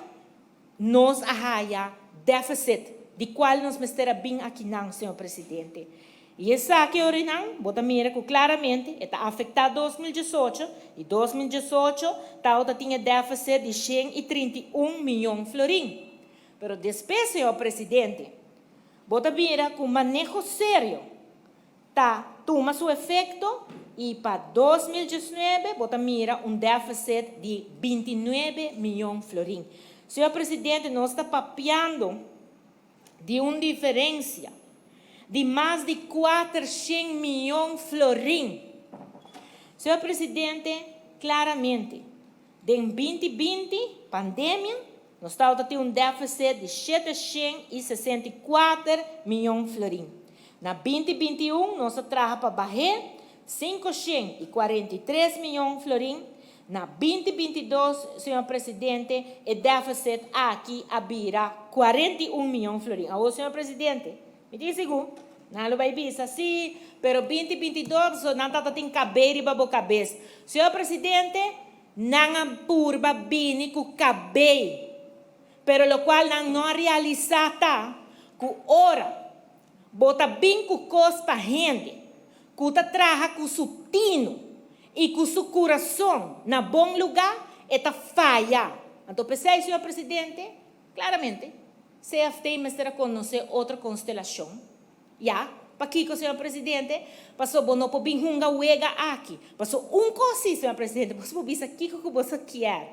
Nos a haya deficit di cual nos mester a bin akinan, señor Presidente. Y esaki orinan bo ta mira cu claramente e ta afecta 2018 y 2018 tawata tin e deficit di 131 miyon florin. Pero despues, señor Presidente, bo ta mira cu maneho serio ta tuma su efecto y pa 2019 bo ta mira un deficit di 29 miyon florin. Señor Presidente, nos ta papiando di un diferencia di mas di 400 miyon florin. Señor Presidente, claramente, den 2020, pandemia, nos tabata tin un deficit di 764 miyon florin. Na 2021, nos a traha pa bah'é 543 miyon florin. Na 2022, señor Presidente, e deficit aki a bira 41 miyon florin. Awor, señor Presidente, mi tin sigur, nan lo bai bisa, si, pero 2022, so nan tata tin kabei riba bo kabes. Señor Presidente, nan a purba bini ku kabei, pero lokual nan no a realisá ta ku ora bo ta bin ku kos pa hende ku ta traha ku su tinu i ku su kurason na bon lugá, e ta faya. Anto p'esei, señor Presidente, klaramente CFT mester a konosé otro konstelashon. Ya, pakiko, señor Presidente? Pasobra bo no por bin hunga wega aki. Pasobra un kos si, señor Presidente, boso por bisa kiko ku boso kier.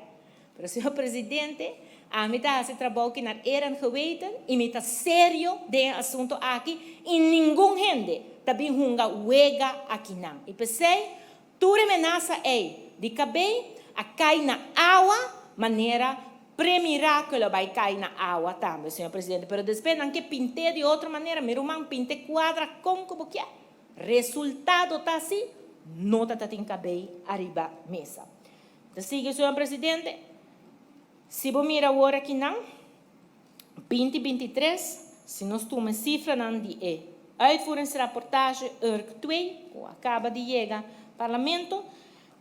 Pero, señor Presidente, ami ta hasi trabou ki naar eer en geweten i mi ta serio den e asunto aki i ningun hende ta bin hunga wega akinan. I p'esei, tur e menasa ei di kabei a kai na awa manera premirá ku lo bai kai na awa tambe, señor Presidente. Pero despues nan ke pint'é di otro manera. Mi ruman, pint'é kuadra kon ku bo kier. Resultado ta si, no ta ta tin kabei ariba mesa. Ta sigui, señor Presidente. Si bo mira awor akinan, 2023, si nos tuma e sifranan di e uitvoeringsrapportage URK 2, ku a kaba di yega Parlamento,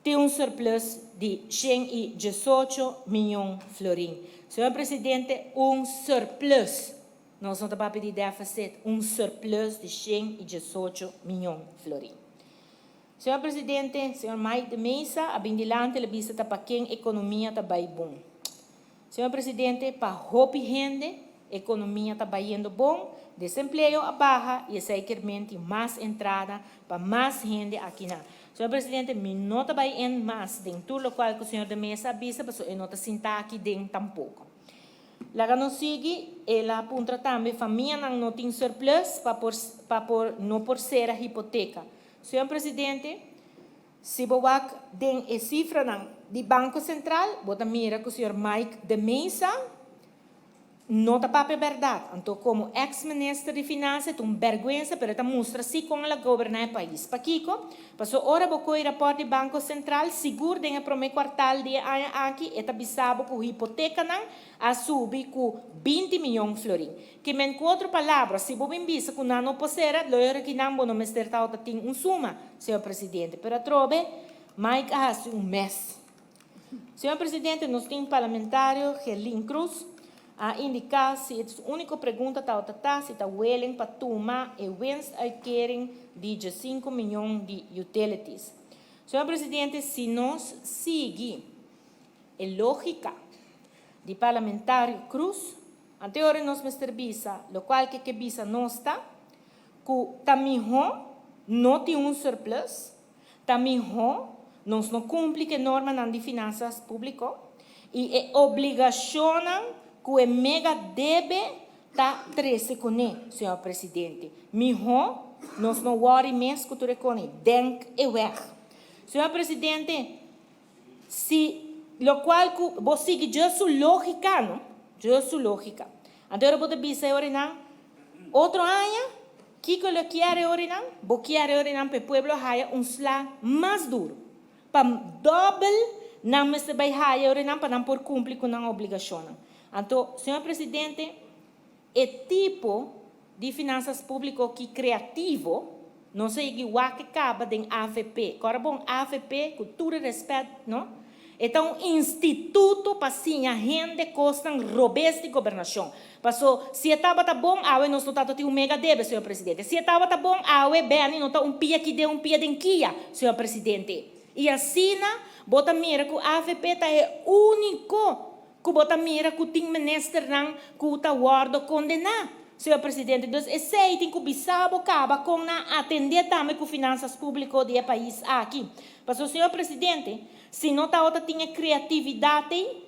tin un surplus di 118 miyon florin. Señor Presidente, un surplus. Nos no ta papia di deficit, un surplus di 118 miyon florin. Señor Presidente, señor Mike de Meza a bin dilanti el a bisa ta pa ken economia ta bay bon. Señor Presidente, pa hopi hende economia ta bayendo bon, desempleo a baha y esey kier menti mas entrada pa mas hende akinan. Señor Presidente, mi no ta bay en mas den tur locual cu señor de Meza a bisa pasobra e no ta sinta aki den tampoco. Laga nos sigui, el a puntra tambe famianan no tin surplus pa por pa por no por cera hipoteca. Señor Presidente, si bo wak den e cifranan di Banco Central, bo ta mira cu señor Mike de Meza no ta papia berdad. Anto como ex minister di Finansa e ta un berguensa, pero e ta mustra si con el a goberna e pais. Pakico? Paso ora bo coy raport di Banco Central, sigur den e prome cuartal di e aña aki e ta bisa bo cu hipotecanan a subi cu 20 miyon florin. Ke men ku otro palabra, si bo bin bisa ku nan no por sera, lo e ora ki nan bo no mester tabata tin un suma, señor Presidente. Pero atrobe, Mike a hasi un mes. Señor Presidente, nos tin parlamentario Gerlin Cruz a indiká si e su úniko pregunta tabata ta si ta willing pa tuma e winstuitkering di 15 miyon di utilities. Señor Presidente, si nos sigui e lógika di parlamentario Cruz, Ante ora nos mester bisa locual ke ke bisa nos ta cu ta miho no tin un surplus, ta miho nos no cumpli ke normanan di finanzas publico y e obligacionnan cu e mega debe. ta trese kuné, señor Presidente. Mihó nos no wòri mes ku tur e koni. Denk e wèg. Señor Presidente, si lokual ku bo sigui dje su lógika, no? Dje su lógika. Anto ora bo ta bisa e orinan, otro aña, kiko lo kier e orinan? Bo kier e orinan pa e pueblo haya un sla mas duru. Pa dòbel nan mester bai haya ora nan pa nan por kumpli ku nan obligashonnan. Anto, señor Presidente, e tipo di finansas públiko ki kreativo nos a yegi wak e kaba den avp. Kòrda bon, avp, ku tur e rèspèt, no, e ta un instituto pa siña hende kosnan robes di gobernashon. Paso, si e tabata bon awe nos no tabata tin un mega debe, señor Presidente. Si e tabata bon awe Benny no ta un pia ki den un pia den kia, señor Presidente. Y asina bo ta mira cu avp ta e unico cu bo ta mira cu tin ministernan cu ta wordo condena, señor Presidente. Dus esey tin cu bisa bo caba con nan atende tambe cu finanzas publico di e pais aki. Paso, señor Presidente, si no tabata tin e creatividad ey,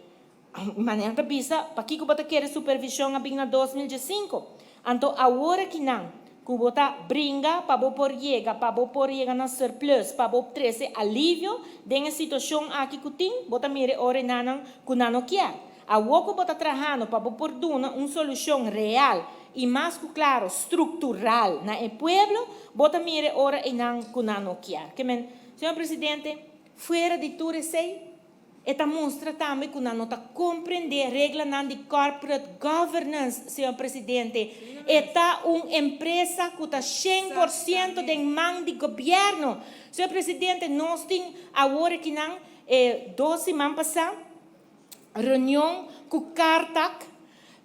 Manera ta bisa, pakiko bo ta kere supervision a bin na 2015? Anto awor akinan ku bo ta bringa pa bo por yega, pa bo por yega na surplus, pa bo trese alivio den e situashon aki ku tin, bo ta mira e ora enanan ku nan no kier. Awor ku bo ta trahando pa bo por duna un solushon real i mas ku klaro struktural na e pueblo, bo ta mira e ora einan ku nan no kier. Ke men, señor Presidente, fuera di tur esei, E ta mustra tambe ku nan no ta komprendé reglanan di corporate governance, señor Presidente. E ta un empresa ku ta 100% den man di gobièrnu. Señor Presidente, nos tin awor akinan e dos siman pasá reunion ku Cartac,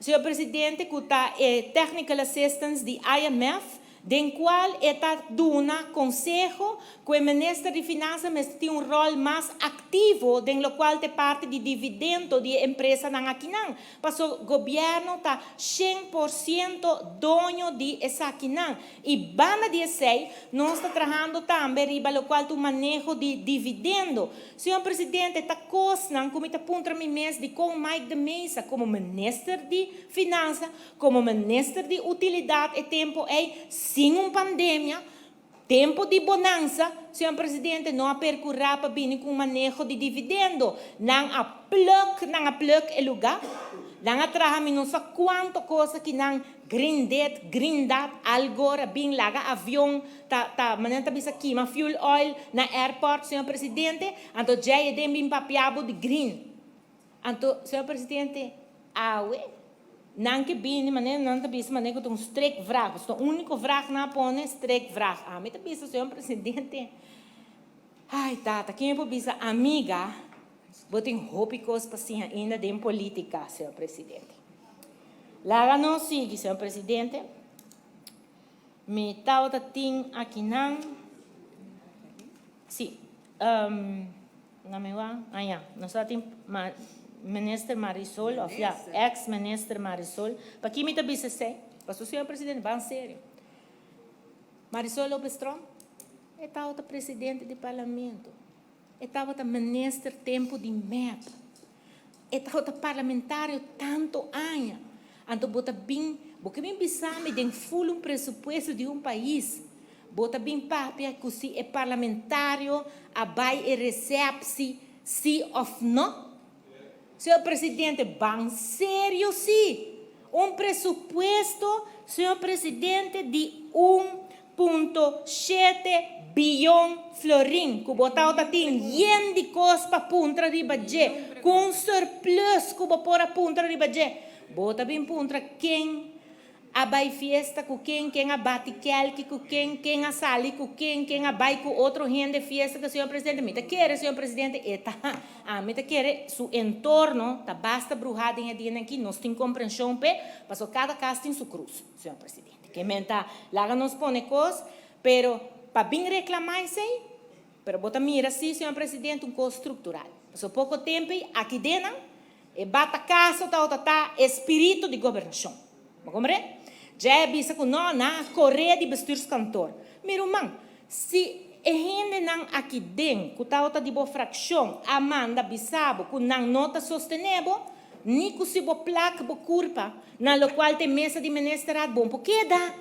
Señor Presidente, ku ta e Technical Assistance di IMF, den kual e ta duna konseho ku e Minister di Finansa mester tin un ròl mas aktivo den lokual ta e parti di dividendo di e empresanan akinan, paso gobièrnu ta 100% doño di esakinan. I banda di esei, nos ta trahando tambe riba lokual ta un maneho di dividendo. Señor Presidente, ta kosnan ku mi ta puntra mi mes dikon Mike de Meza komo Minister di Finansa, komo Minister di Utilidat e tempu ei, sin un pandemia, tempu di bonansa, señor Presidente, no a perkurá pa bini ku un maneho di dividendo. Nan a pluk, nan a pluk e lugá, nan a traha mi no sa kuantu kos aki nan Green dit, green dat, Al Gore a bin laga avion ta ta manera ta bisa kima fuel oil na airport señor presidente, anto djey e den bin papia bo di green. Anto señor presidente awe nan ke bini manera nan ta bisa manera ku ta un strikvraag, pasobra ta uniko vraag nan a pone strikvraag. Ami ta bisa señor presidente ay tata ken mi por bisa amiga bo tin hopi kos pa siña ainda den politica señor presidente. Laga nos sigui, señor presidente. Mi tabata tin akinan. Sí. Um, na mi wa? Ah, ya. Nos tabatin ma, minister Marisol, of ya, ex-minister Marisol. Paki mi ta bisa esei? Pasobra, señor presidente, ban serio. Marisol Lopez Tromp, e tabata presidente di parlamento. E tabata minister tempu di mep. E tabata parlamentario tanto aña. Anto bo ta bin, bo ke bin bisa mi den ful un presupuesto di un pais, bo ta bin papia ku si e parlamentario a bai e receptie si of no? Señor Presidente, ban serio si! Un presupuesto, señor Presidente, di 1.7 biyon florin ku bo tabata tin yen di kos pa puntra riba dje, ku un surplus ku bo por a puntra riba dje. Bo ta bin puntra ken a bai fiesta ku ken, ken a bati kelki ku ken, ken a sali ku ken, ken a bai ku otro hende fiesta ku señor presidente. Mi ta kere, señor presidente, e ta, ami ta kere su entorno ta basta bruhá den e dianan aki, nos tin komprenshon p'e, pasobra kada kas tin su krus, señor presidente. Ke men ta laga nos pone kos, pero pa bin reklamá esei, pero bo ta mira si, señor presidente, un kos struktural. Pasobra poko tempu ei, aki den nan, E batakaso tabata ta e spiritu di gobernashon. Bo komprende? Djei a bisa ku no, nan a koré di bestuurskantoor. Mi ruman, si e hendenan aki den ku tabata di bo frakshon a manda bisa bo ku nan no ta sostené bo, Ni ku si bo plak bo kurpa na lokual ta e mesa di ministerraad bon por keda.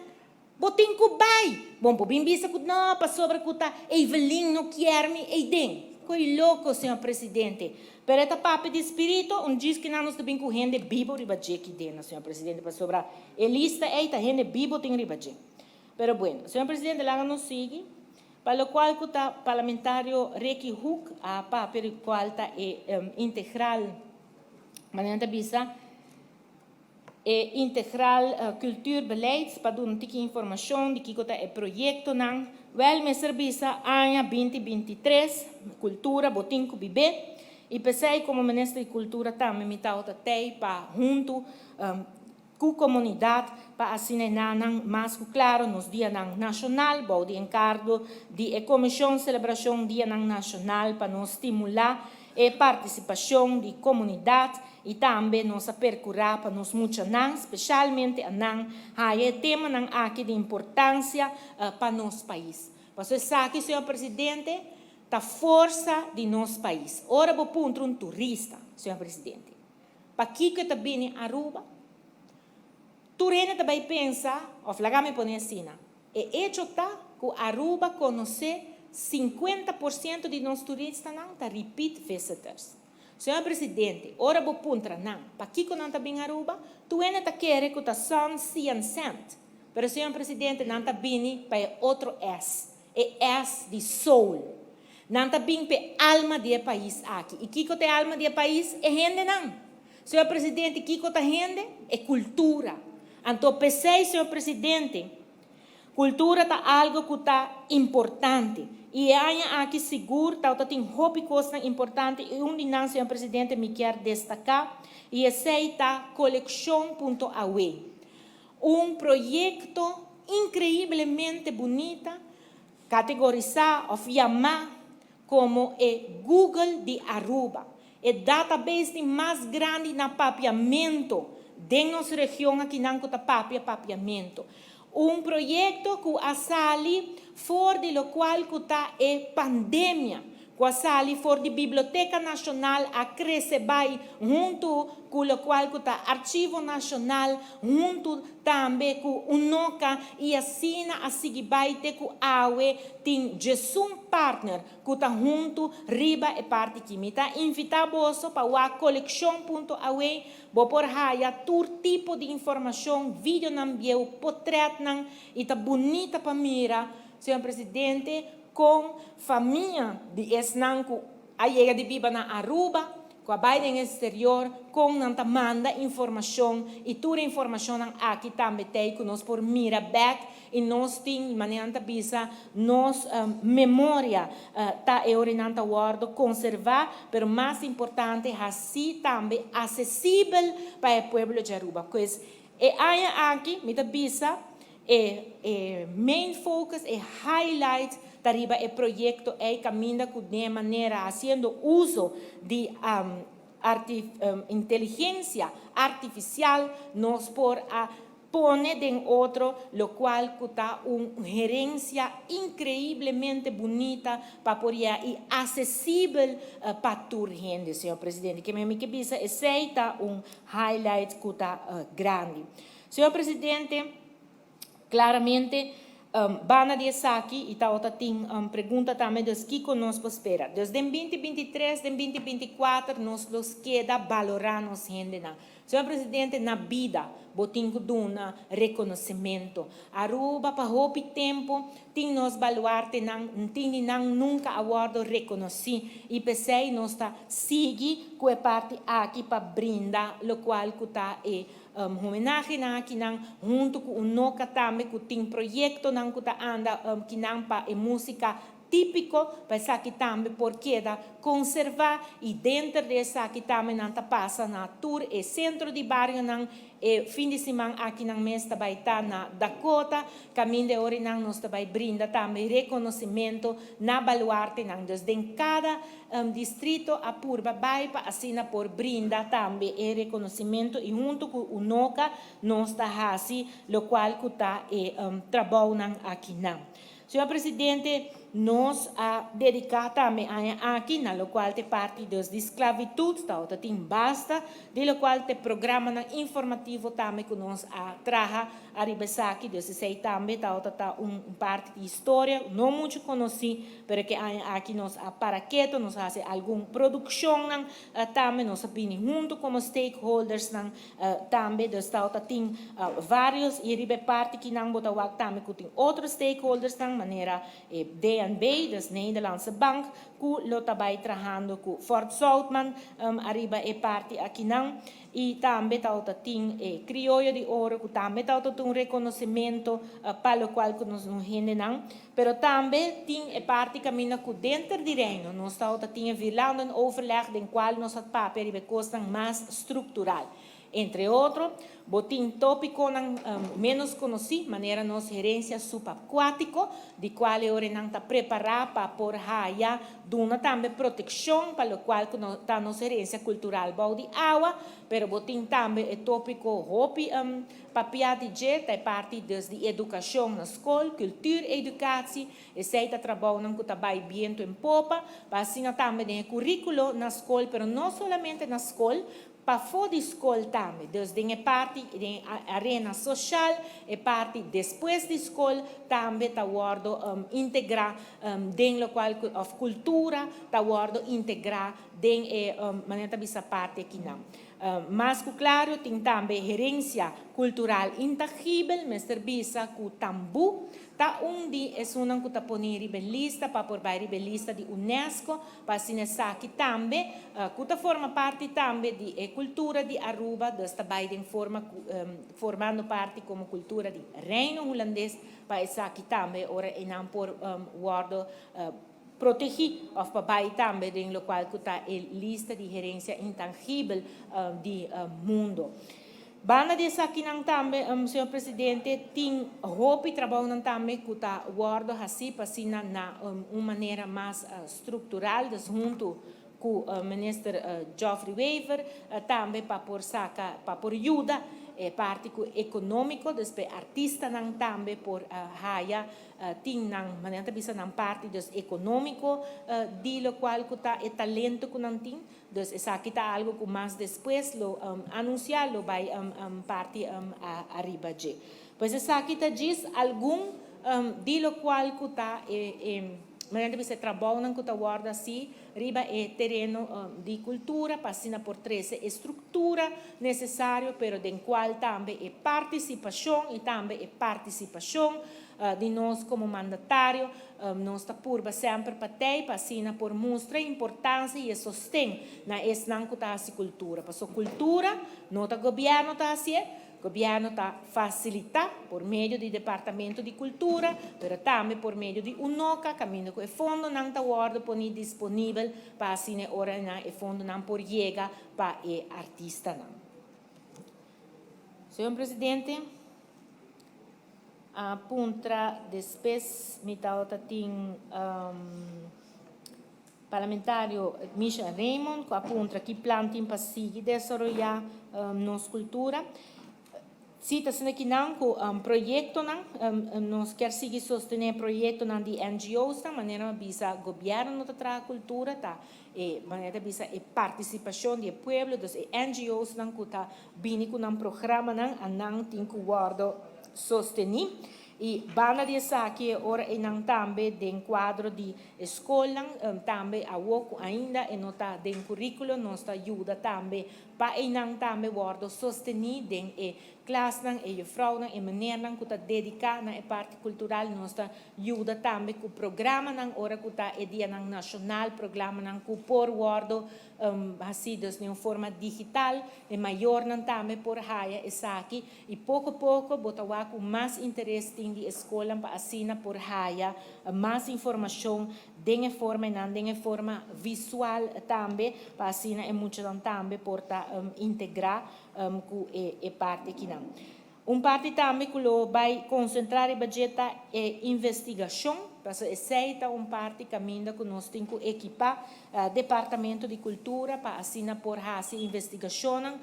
Bo tin ku bai! Bon por bin bisa ku no pasobra ku ta Evelyn no kier mi eiden. Koe loko, señor presidente. Pero e ta papia di spirito, un djis kinan nos ta bin ku hende bibo riba dje kidena, señor presidente, pasobra e lista ei ta hende bibo tin riba dje. Pero bueno, señor presidente, laga nos sigui. Pa lokual ku ta parlamentario Ricky Hoek a papia di kual ta e integral, manera nan ta bisa, E Integraal Cultuurbeleid pa duna un tiki informashon di kiko ta e proyektonan. Wèl mester bisa aña 2023 kultura bo tin ku bibé i p'esei komo Minister di Kultura tambe mi tabata tei pa huntu ku komunidat pa asina e nannan mas ku klaro nos dianan nashonal bou di enkargo di e Komishon Selebrashon Dianan Nashonal pa nos stimulá e partisipashon di komunidat i tambe nos a perkurá pa nos muchanan, speshalmente anan, haya e temanan aki di importansia pa nos pais. Pasobra esaki, señor presidente, ta forsa di nos pais. Ora bo puntra un turista, señor presidente, pakiko e ta bini Aruba, tur hende ta bai pensa, òf laga mi pone asina, E echo ta cu Aruba conoce 50% di nos turistanan ta repeat visitors. Señor Presidente, ora bo puntra nan pakico nan ta bin Aruba, tur hende ta kere cu ta sun, sea and sand. Pero señor Presidente, nan ta bini pa e otro S, e S di soul. Nan ta bin p'e alma di e pais aki. Y kico ta e alma di e pais? E hendenan. Señor Presidente, kico ta hende? E cultura. Anto p'esey, señor Presidente, cultura ta algo cu ta importante. Y e aña aki sigur tawata tin hopi cosnan importante y un di nan, señor Presidente, mi kier destaca y esey ta Coleccion punto Awe. Un proyecto increiblemente bunita, categorisa of yama komo e Google di Aruba, e database di mas grandi na papiamento den nos region akinan ku ta papia papiamento. Un proyekto ku a sali for di lokual ku ta e pandemia, ku a sali for di Biblioteka Nashonal a krese bai huntu ku lokual ku ta Archivo Nashonal huntu tambe ku Unoca i asina a sigui bai te ku awe tin djesun partner ku ta huntu riba e parti ki. Mi ta invitá boso pa wak kolekshon punto awe, bo por haya tur tipo di informashon, videonan bieu, potrètnan i ta bunita pa mira, señor Presidente, kon famia di esnan ku a yega di biba na Aruba, ku a bai den exterior, kon nan ta manda informashon i tur e informashonnan aki tambe t'ei ku nos por mira bèk i nos tin, manera nan ta bisa, nos memoria ta e ora nan ta wòrdu konservá, pero mas importante hasí tambe asesibel pa e pueblo di Aruba. Pues e aña aki mi ta bisa E e main focus, e highlight ta riba e proyecto ey caminda cu den e manera haciendo uso di inteligencia artificial nos por a pone den otro locual cu ta un herencia increiblemente bunita pa por yea y accesibel pa tur hende, señor Presidente. Ke mi ke bisa esey ta un highlight cu ta grandi. Señor Presidente, claramente banda di esaki y tabata tin pregunta tambe dus kico nos por spera. Dus den 2023, den 2024 nos los keda balora nos hendenan. Señor Presidente, na bida bo tin cu duna reconocimento. Aruba pa hopi tempo tin nos baluartenan, tin di nan nunca a wordo reconoci y p'esey nos ta sigui cu e parti aki pa brinda locual cu ta e Homenahenan akinan huntu ku Unoca tambe ku tin proyektonan ku ta anda kinan pa e músika típiko pa esaki tambe por keda konservá i denter di esaki tambe nan ta pasa na tur e sentro di barionan e fin di siman akinan mes ta bai ta na Dakota kaminda e orinan nos ta bai brinda tambe rekonosementu na baluartenan dus den kada Distrito a purba bai pa asina por brinda tambe e reconocimento y hunto cu UNOCA nos ta haci locual cu ta e trabounan akinan. Señor Presidente, Nos a dedica tambe aña aki na locual t'e parti dus di sclavitud, tawata tin basta di locual t'e programanan informativo tambe cu nos a traha ariba esaki, dus esey tambe tawata ta un parti di historia no mucho conoci, pero ke aña aki nos a para keto, nos a haci algun produccionnan tambe, nos a bini hunto como stakeholdersnan Tambe de stad ta tin varios y riba e parti kinan bo ta wak tambe cu tin otro stakeholdersnan manera e DNB, dus Nederlandse Bank, cu lo ta bay trahando cu Fort Zoutman ariba e parti akinan. Y tambe ta tin e Crioyo di Oro cu tambe ta tin un reconocimento pa locual cu nos hendenan. Pero tambe tin e parti caminda cu denter di Reino nos ta tin e vierlandenoverleg den cual nos a papia riba e cosnan mas structural. Entre otro, bo tin topiconan menos conoci, manera nos herencia subacuatico, di cual e orenan ta prepara pa por haya duna tambe proteccion pa locual cu ta nos herencia cultural bou di awa, pero bo tin tambe e topico hopi Papia di dje ta e parti dus di edukashon na skol, cultuureducatie, esei ta trabounan ku ta bai bientu en popa, pa asina tambe den e kurikulo na skol, pero no solamente na skol, pafó di skol tambe, dus den e parti den e arena soshal, e parti despues di skol tambe ta wòrdu integrá den lokual ku òf kultura ta wòrdu integrá den e manera ta bisa parti akinan. Mas ku klaru tin tambe herensia kultural intangibel, mester bisa ku tambú ta un di esunnan ku ta poni riba e lista pa por bai riba e lista di UNESCO pa asina esaki tambe ku ta forma parti tambe di e kultura di Aruba, dus ta bai den forma formando parti komo kultura di Reino Hulandes pa esaki tambe ora einan por wòrdu Protegí òf pa bai tambe den lokual ku ta e lista di herensia intangibel di mundo. Banda di esakinan tambe, señor presidente, tin hopi trabounan tambe ku ta wòrdu hasí pa asina na un manera mas struktural, dus huntu ku minister Geoffrey Wever tambe pa por saka, pa por yuda e parti ku ekonómiko, dus pa e artistanan tambe por haya tin nan, manera ta bisa nan parti dus ekonómiko di lokual ku ta e talento ku nan tin. Dus esaki ta algu ku mas despues lo anunsiá, lo bai parti ariba dje. Pues esaki ta djis algun di lokual ku ta e manera ta bisa e trabounan ku ta wòrdu hasi riba e tereno di kultura pa asina por trese e struktura nesesario pero den kual tambe e partisipashon i tambe e partisipashon di nos komo mandatario nos ta purba semper pa tei pa asina por mustra e importansia i e sosten na esnan ku ta hasi kultura pasobra kultura no ta gobièrnu ta hasié. Gobierno ta facilita por medio di Departamento di Cultura, pero tambe por medio di UNOCA, caminda cu e fondonan ta wordo poni disponibel pa asina e ora nan e fondonan por yega pa e artistanan. Señor Presidente, a puntra despues mi tabata tin. Parlamentario Misha Raymond cu a puntra ki plan tin pa sigui desaroya nos cultura. Si ta asina kinan cu proyectonan, nos kier sigui sostene proyectonan di NGOsnan, manera mi a bisa gobierno no ta traha cultura, ta e manera ta bisa e participacion di e pueblo, dus e NGOsnan cu ta bini cu nan programanan a nan tin cu wordo sosteni. Y banda di esaki e ora eynan tambe den cuadro di E skolnan tambe awo ku ainda e no ta den kurikulo nos ta yuda tambe pa einan tambe wòrdu sostení den e klasnan, e jufrounan, e menernan ku ta dediká na e parti kultural nos ta yuda tambe ku programanan ora ku ta e dianan nashonal, programanan ku por wòrdu hasí dus den un forma digital, e mayornan tambe por haya esaki. I poko poko bo ta wak ku mas interes tin di e skolnan pa asina por haya mas informashon den e forma einan, den e forma visual tambe, pa asina e muchanan tambe por ta integrá ku e parti akinan. Un parti tambe ku lo bai konsentrá riba dje ta e investigashon, pasobra esei ta un parti kaminda ku nos tin ku ekipá Departamento di Kultura pa asina por hasi investigashonnan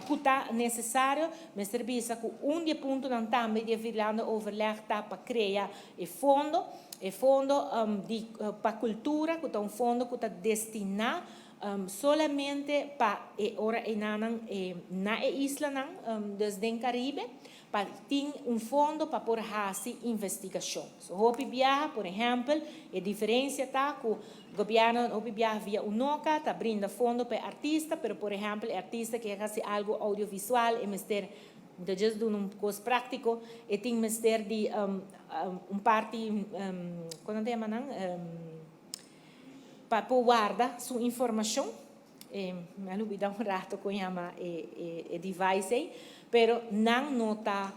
ku ta nesesario. Mester bisa ku un di e puntonan tambe di e Vierlandenoverleg ta pa krea e fondo, e fondo di pa kultura ku ta un fondo ku ta destiná Solamente pa e ora enanan na e islanan, dus den Caribe, pa tin un fondo pa por haci investigacion. So hopi biaha, por ehempel, e diferencia ta cu gobierno hopi biaha via UNOCA ta brinda fondo pa e artista, pero por ehempel e artista kier haci algo audiovisual e mester, mi ta just duna un cos practico, e tin mester di un parti, con nan ta yama nan? Pa por warda su informacion, mi a lubida un rato con yama e device ey, pero nan no ta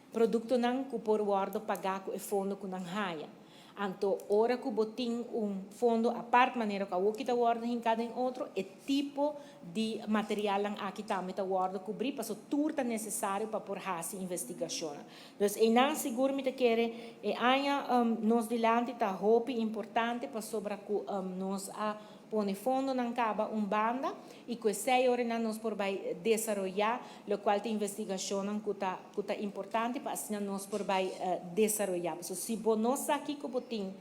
productonan cu por wordo paga cu e fondo cu nan haya. Anto ora cu bo tin un fondo apart manera cu awoki ta wordo hinca den otro, e tipo di materialnan aki tambe ta wordo cubri paso tur ta necesario pa por haci investigacionnan. Dus einan sigur mi ta kere e aña nos dilanti ta hopi importante pasobra ku nos a pone fondonan kaba un banda i ku esei oranan nos por bai desaroyá lokual ta investigashonnan ku ta ku ta importante pa asina nos por bai desaroyá. Pasobra si bo no sa kiko bo tin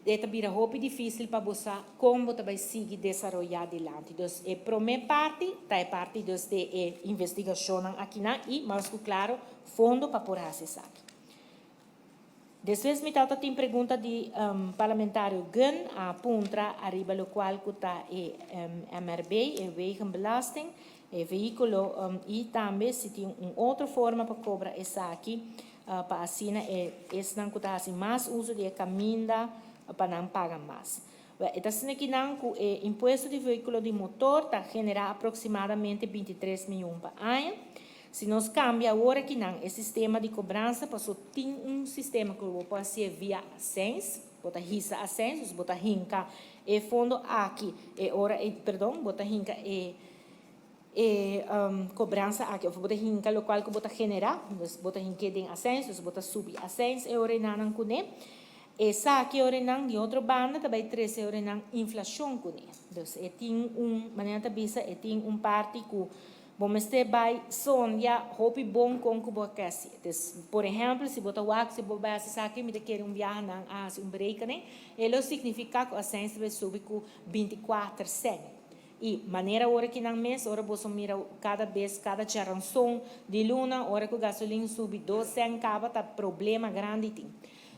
E ta bira hopi difísil pa bo sa kon bo ta bai sigui desaroyá dilanti. Dus e promé parti ta e parti dus di e investigashonnan akinan i, mas ku klaro, fondo pa por hasi esaki. Despues mi tabata tin pregunta di parlamentario Gunn a puntra ariba lokual ku ta e MRB, e wegenbelasting, e vehíkulo i tambe si tin un otro forma pa kobra esaki. pa asina e esnan ku ta hasi mas uso di e kaminda pa nan paga mas. Wè, e ta asina ki nan ku e impuesto di vehíkulo di motor ta generá aproksimadamente 23 mion pa aña. Si nos kambia awor aki nan e sistema di kobransa paso tin un sistema ku bo por hasié via asèns, bo ta hisa asèns, dus bo ta hinka e fondo aki e ora e, perdon, bo ta hinka e E cobransa aki of bo ta hinca locual cu bo ta genera, dus bo ta hink'é den asens, dus bo ta subi asens e orenanan cune. Esaki e orenan di otro banda ta bay trece e orenan inflacion cune. Dus e tin un, manera ta bisa, e tin un parti cu bo mester bay sondia hopi bon con cu bo a kesi. Dus, por ehempel, si bo ta wak, si bo bay haci esaki, mi ta kere un biaha nan a haci un berekening, e lo significa cu asens ta bay subi cu 24 cent. I manera ora ki nan mes, ora boso mira kada bes, kada djaranson di luna, ora ku gasolin subi 2 sèn kaba ta problema grandi tin.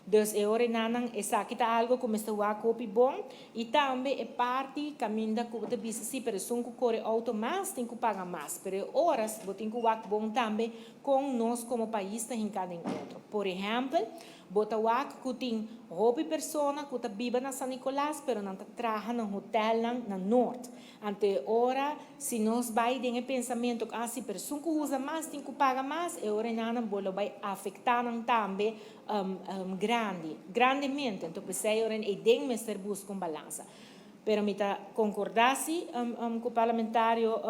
Dus e ora enanan esaki ta algo ku mester wak hopi bon i tambe e parti kaminda ku bo ta bisa si pero esun ku kore outo mas tin ku paga mas pero e oras bo tin ku wak bon tambe kon nos komo pais ta hinka den otro. Por ehèmpel, Bo ta wak ku tin hopi persona ku ta biba na San Nicolas pero nan ta traha na hotelnan na Noord. Anto e ora si nos bai den e pensamentu ku ah si pero esun ku usa mas tin ku paga mas, e ora enanan bo lo bai afektá nan tambe grandi, grandemente. Anto p'esei e ora ei den mester buska un balansa. Pero mi ta konkordá si ku parlamentario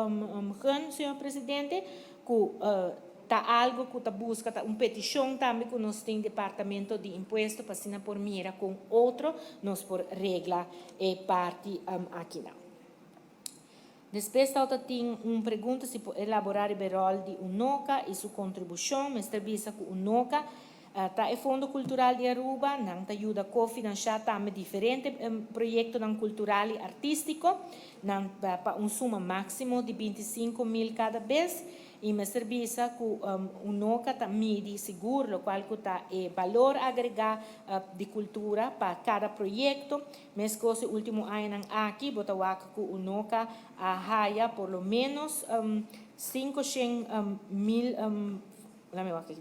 Gunn, señor presidente, ku ta algo ku ta buska, ta un petishon tambe ku nos tin Departamento di Impuesto pa asina por mira kon otro nos por regla e parti akinan. Despues tabata tin un pregunta si por elaborá riba e ròl di UNOCA i su kontribushon. Mester bisa ku UNOCA ta e Fondo Kultural di Aruba. Nan ta yuda kofinanshá tambe diferente proyektonan kultural i artístiko. Nan pa un suma máksimo di 25,000 kada bes. I mester bisa ku UNOCA ta midi sigur lokual ku ta e balor agregá di kultura pa kada proyekto. Meskos e último añanan aki bo ta wak ku UNOCA a haya por lo ménos 500,000, lami wak aki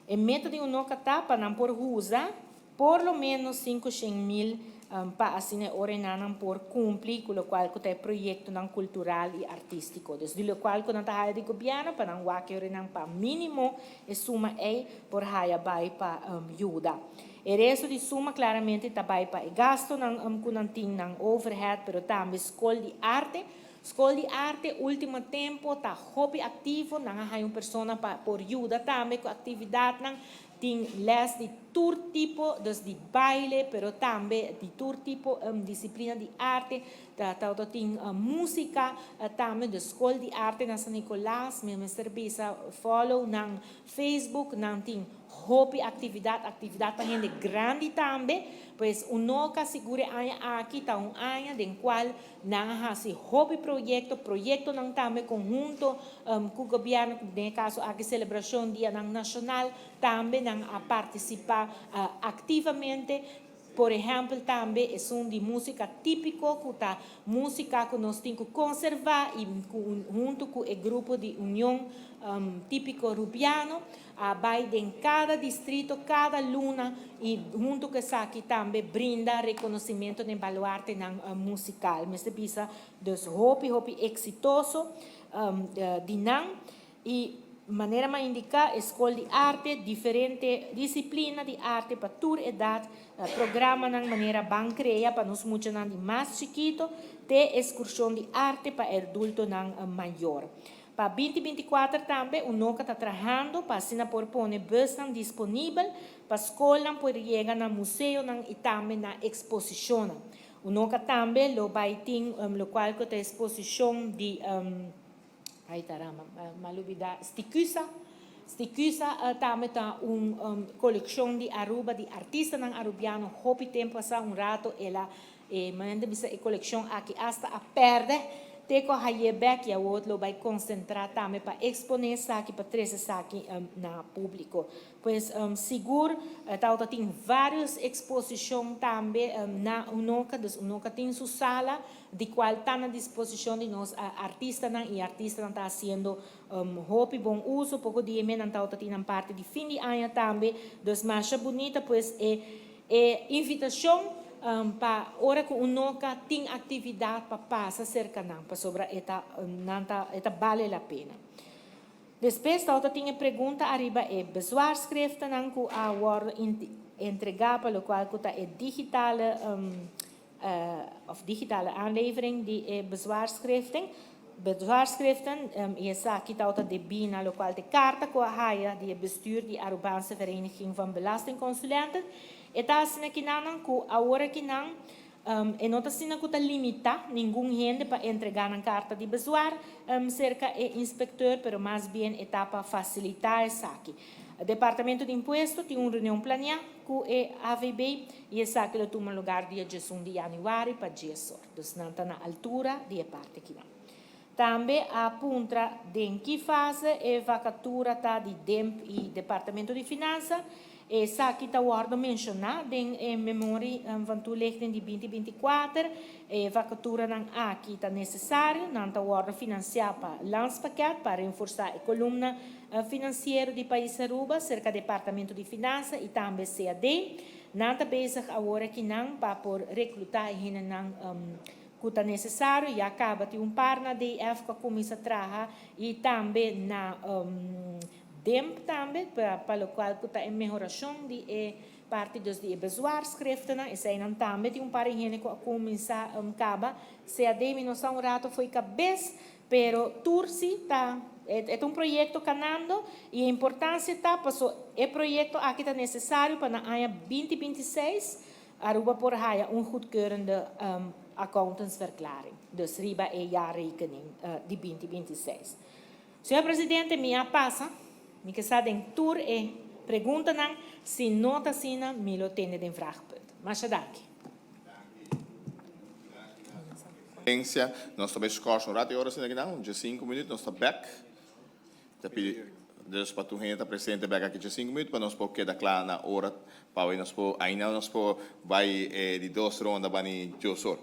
E meta di UNOCA ta pa nan por usa por lo ménos 500,000 pa asina e ora nan por kumpli ku lokual ku ta e proyektonan kultural i artístiko. Dus di lokual ku nan ta haya di gobièrnu pa nan wak e ora nan pa mínimo e suma ei por haya bai pa yuda. E resto di suma klaramente ta bai pa e gastonan ku nan tin, nan overhead, pero tambe skol di arte. Scol di Arte ultimo tempo ta hopi activo, nan a haya un persona pa por yuda tambe cu actividadnan. Tin les di tur tipo, dus di baile, pero tambe di tur tipo disciplina di arte. Ta ta tin musica tambe, dus Scol di Arte na San Nicolas, mi mester bisa follow nan Facebook, nan tin hopi actividad, actividad pa hende grandi tambe. Pues UNOCA sigur e aña aki ta un aña den cual nan a haci hopi proyecto, proyectonan tambe conhunto cu gobierno, den e caso aki celebracion Dianan Nacional, tambe nan a participa activamente. Por ehempel tambe esun di musica tipico, cu ta musica cu nos tin cu conserva, y hunto cu e grupo di Union Tipico Rubiano a bay den cada distrito cada luna y hunto cu esaki tambe brinda reconocimento den baluartenan musical. Mester bisa dus hopi hopi exitoso di nan. Y manera m'a indica, e Scol di Arte, diferente disciplina di arte pa tur edad, programanan manera Ban Crea pa nos muchanan di mas chikito, te excursion di arte pa e adultonan mayor. Pa 2024 tambe UNOCA ta trahando pa asina por pone busnan disponibel pa scolnan por yega na museonan y tambe na exposicionnan. UNOCA tambe lo bay tin locual cu ta exposicion di, ay caramba, m'a lubida, Sticusa. Sticusa tambe ta un coleccion di Aruba, di artistanan Arubiano. Hopi tempo pasa, un rato el a e manera bisa e coleccion aki hasta a perde, te cu haye bek, y awor lo bay concentra tambe pa expone esaki, pa trece esaki na publico. Pues sigur tawata tin varios exposicion tambe na UNOCA, dus UNOCA tin su sala di cual ta na disposicion di nos artistanan, y artistanan ta haciendo hopi bon uso. Poco dia mes nan tawata tin nan parti di fin di aña tambe, dus masha bunita. Pues e invitacion pa ora cu UNOCA tin actividad pa pasa cerca nan, pasobra e ta nan ta e ta bale la pena. Despues tawata tin e pregunta ariba e bezwaarschriftennan cu a wordo entrega pa locual cu ta e digitale of digitale aanlevering di e bezwaarschriften. Bezwaarschriften y esaki tawata debi na locual ta e carta cu a haya di e bestuur di Arubaanse Vereniging van Belastingconsulenten. E ta asina kinanan cu awor akinan e no ta asina cu ta limita ningun hende pa entrega nan carta di bezwaar cerca e inspecteur, pero mas bien e ta pa facilita esaki. Departamento di Impuesto tin un reunion planea cu e AVB y esaki lo tuma lugar dia 11 di januari pa 10 or. Dus nan ta na altura di e parti akinan. Tambe a puntra den ki fase e vacatura ta di DIMP y Departamento di Finansa. Esaki ta wordo menciona den e memorie van toelichting di 2024. E vacaturanan aki ta necesario, nan ta wordo financia pa landspakket pa reforsa e columna financiero di pais Aruba cerca Departamento di Finansa y tambe CAD. Nan ta bezig awor akinan pa por recluta e hendenan cu ta necesario. Ya caba tin un par na DF cu a cuminsa traha y tambe na DIMP tambe, pa locual cu ta e mehoracion di e parti dus di e bezwaarschriftennan. Eseynan tambe tin un par di hende cu a cuminsa caba. CAD mi no sa un rato fo'i cabes, pero tur si ta e ta un proyecto canando y e importancia ta paso e proyecto aki ta necesario pa na aña 2026 Aruba por haya un goedkeurende accountantsverklaring, dus riba e jaarrekening di 2026. Señor Presidente, mi a pasa, mi ke sa den tur e preguntanan, si no ta asina, mi lo tende den vraagpunt. Masha danki. Nos ta bay schors un rato y ora asina aki nan, un 5 minuut, nos ta back. Ta pidi dus pa tur hende ta presente back aki 5 minuut pa nos por keda cla na ora pa nos por ainda nos por bay di dos ronda bani 10 or.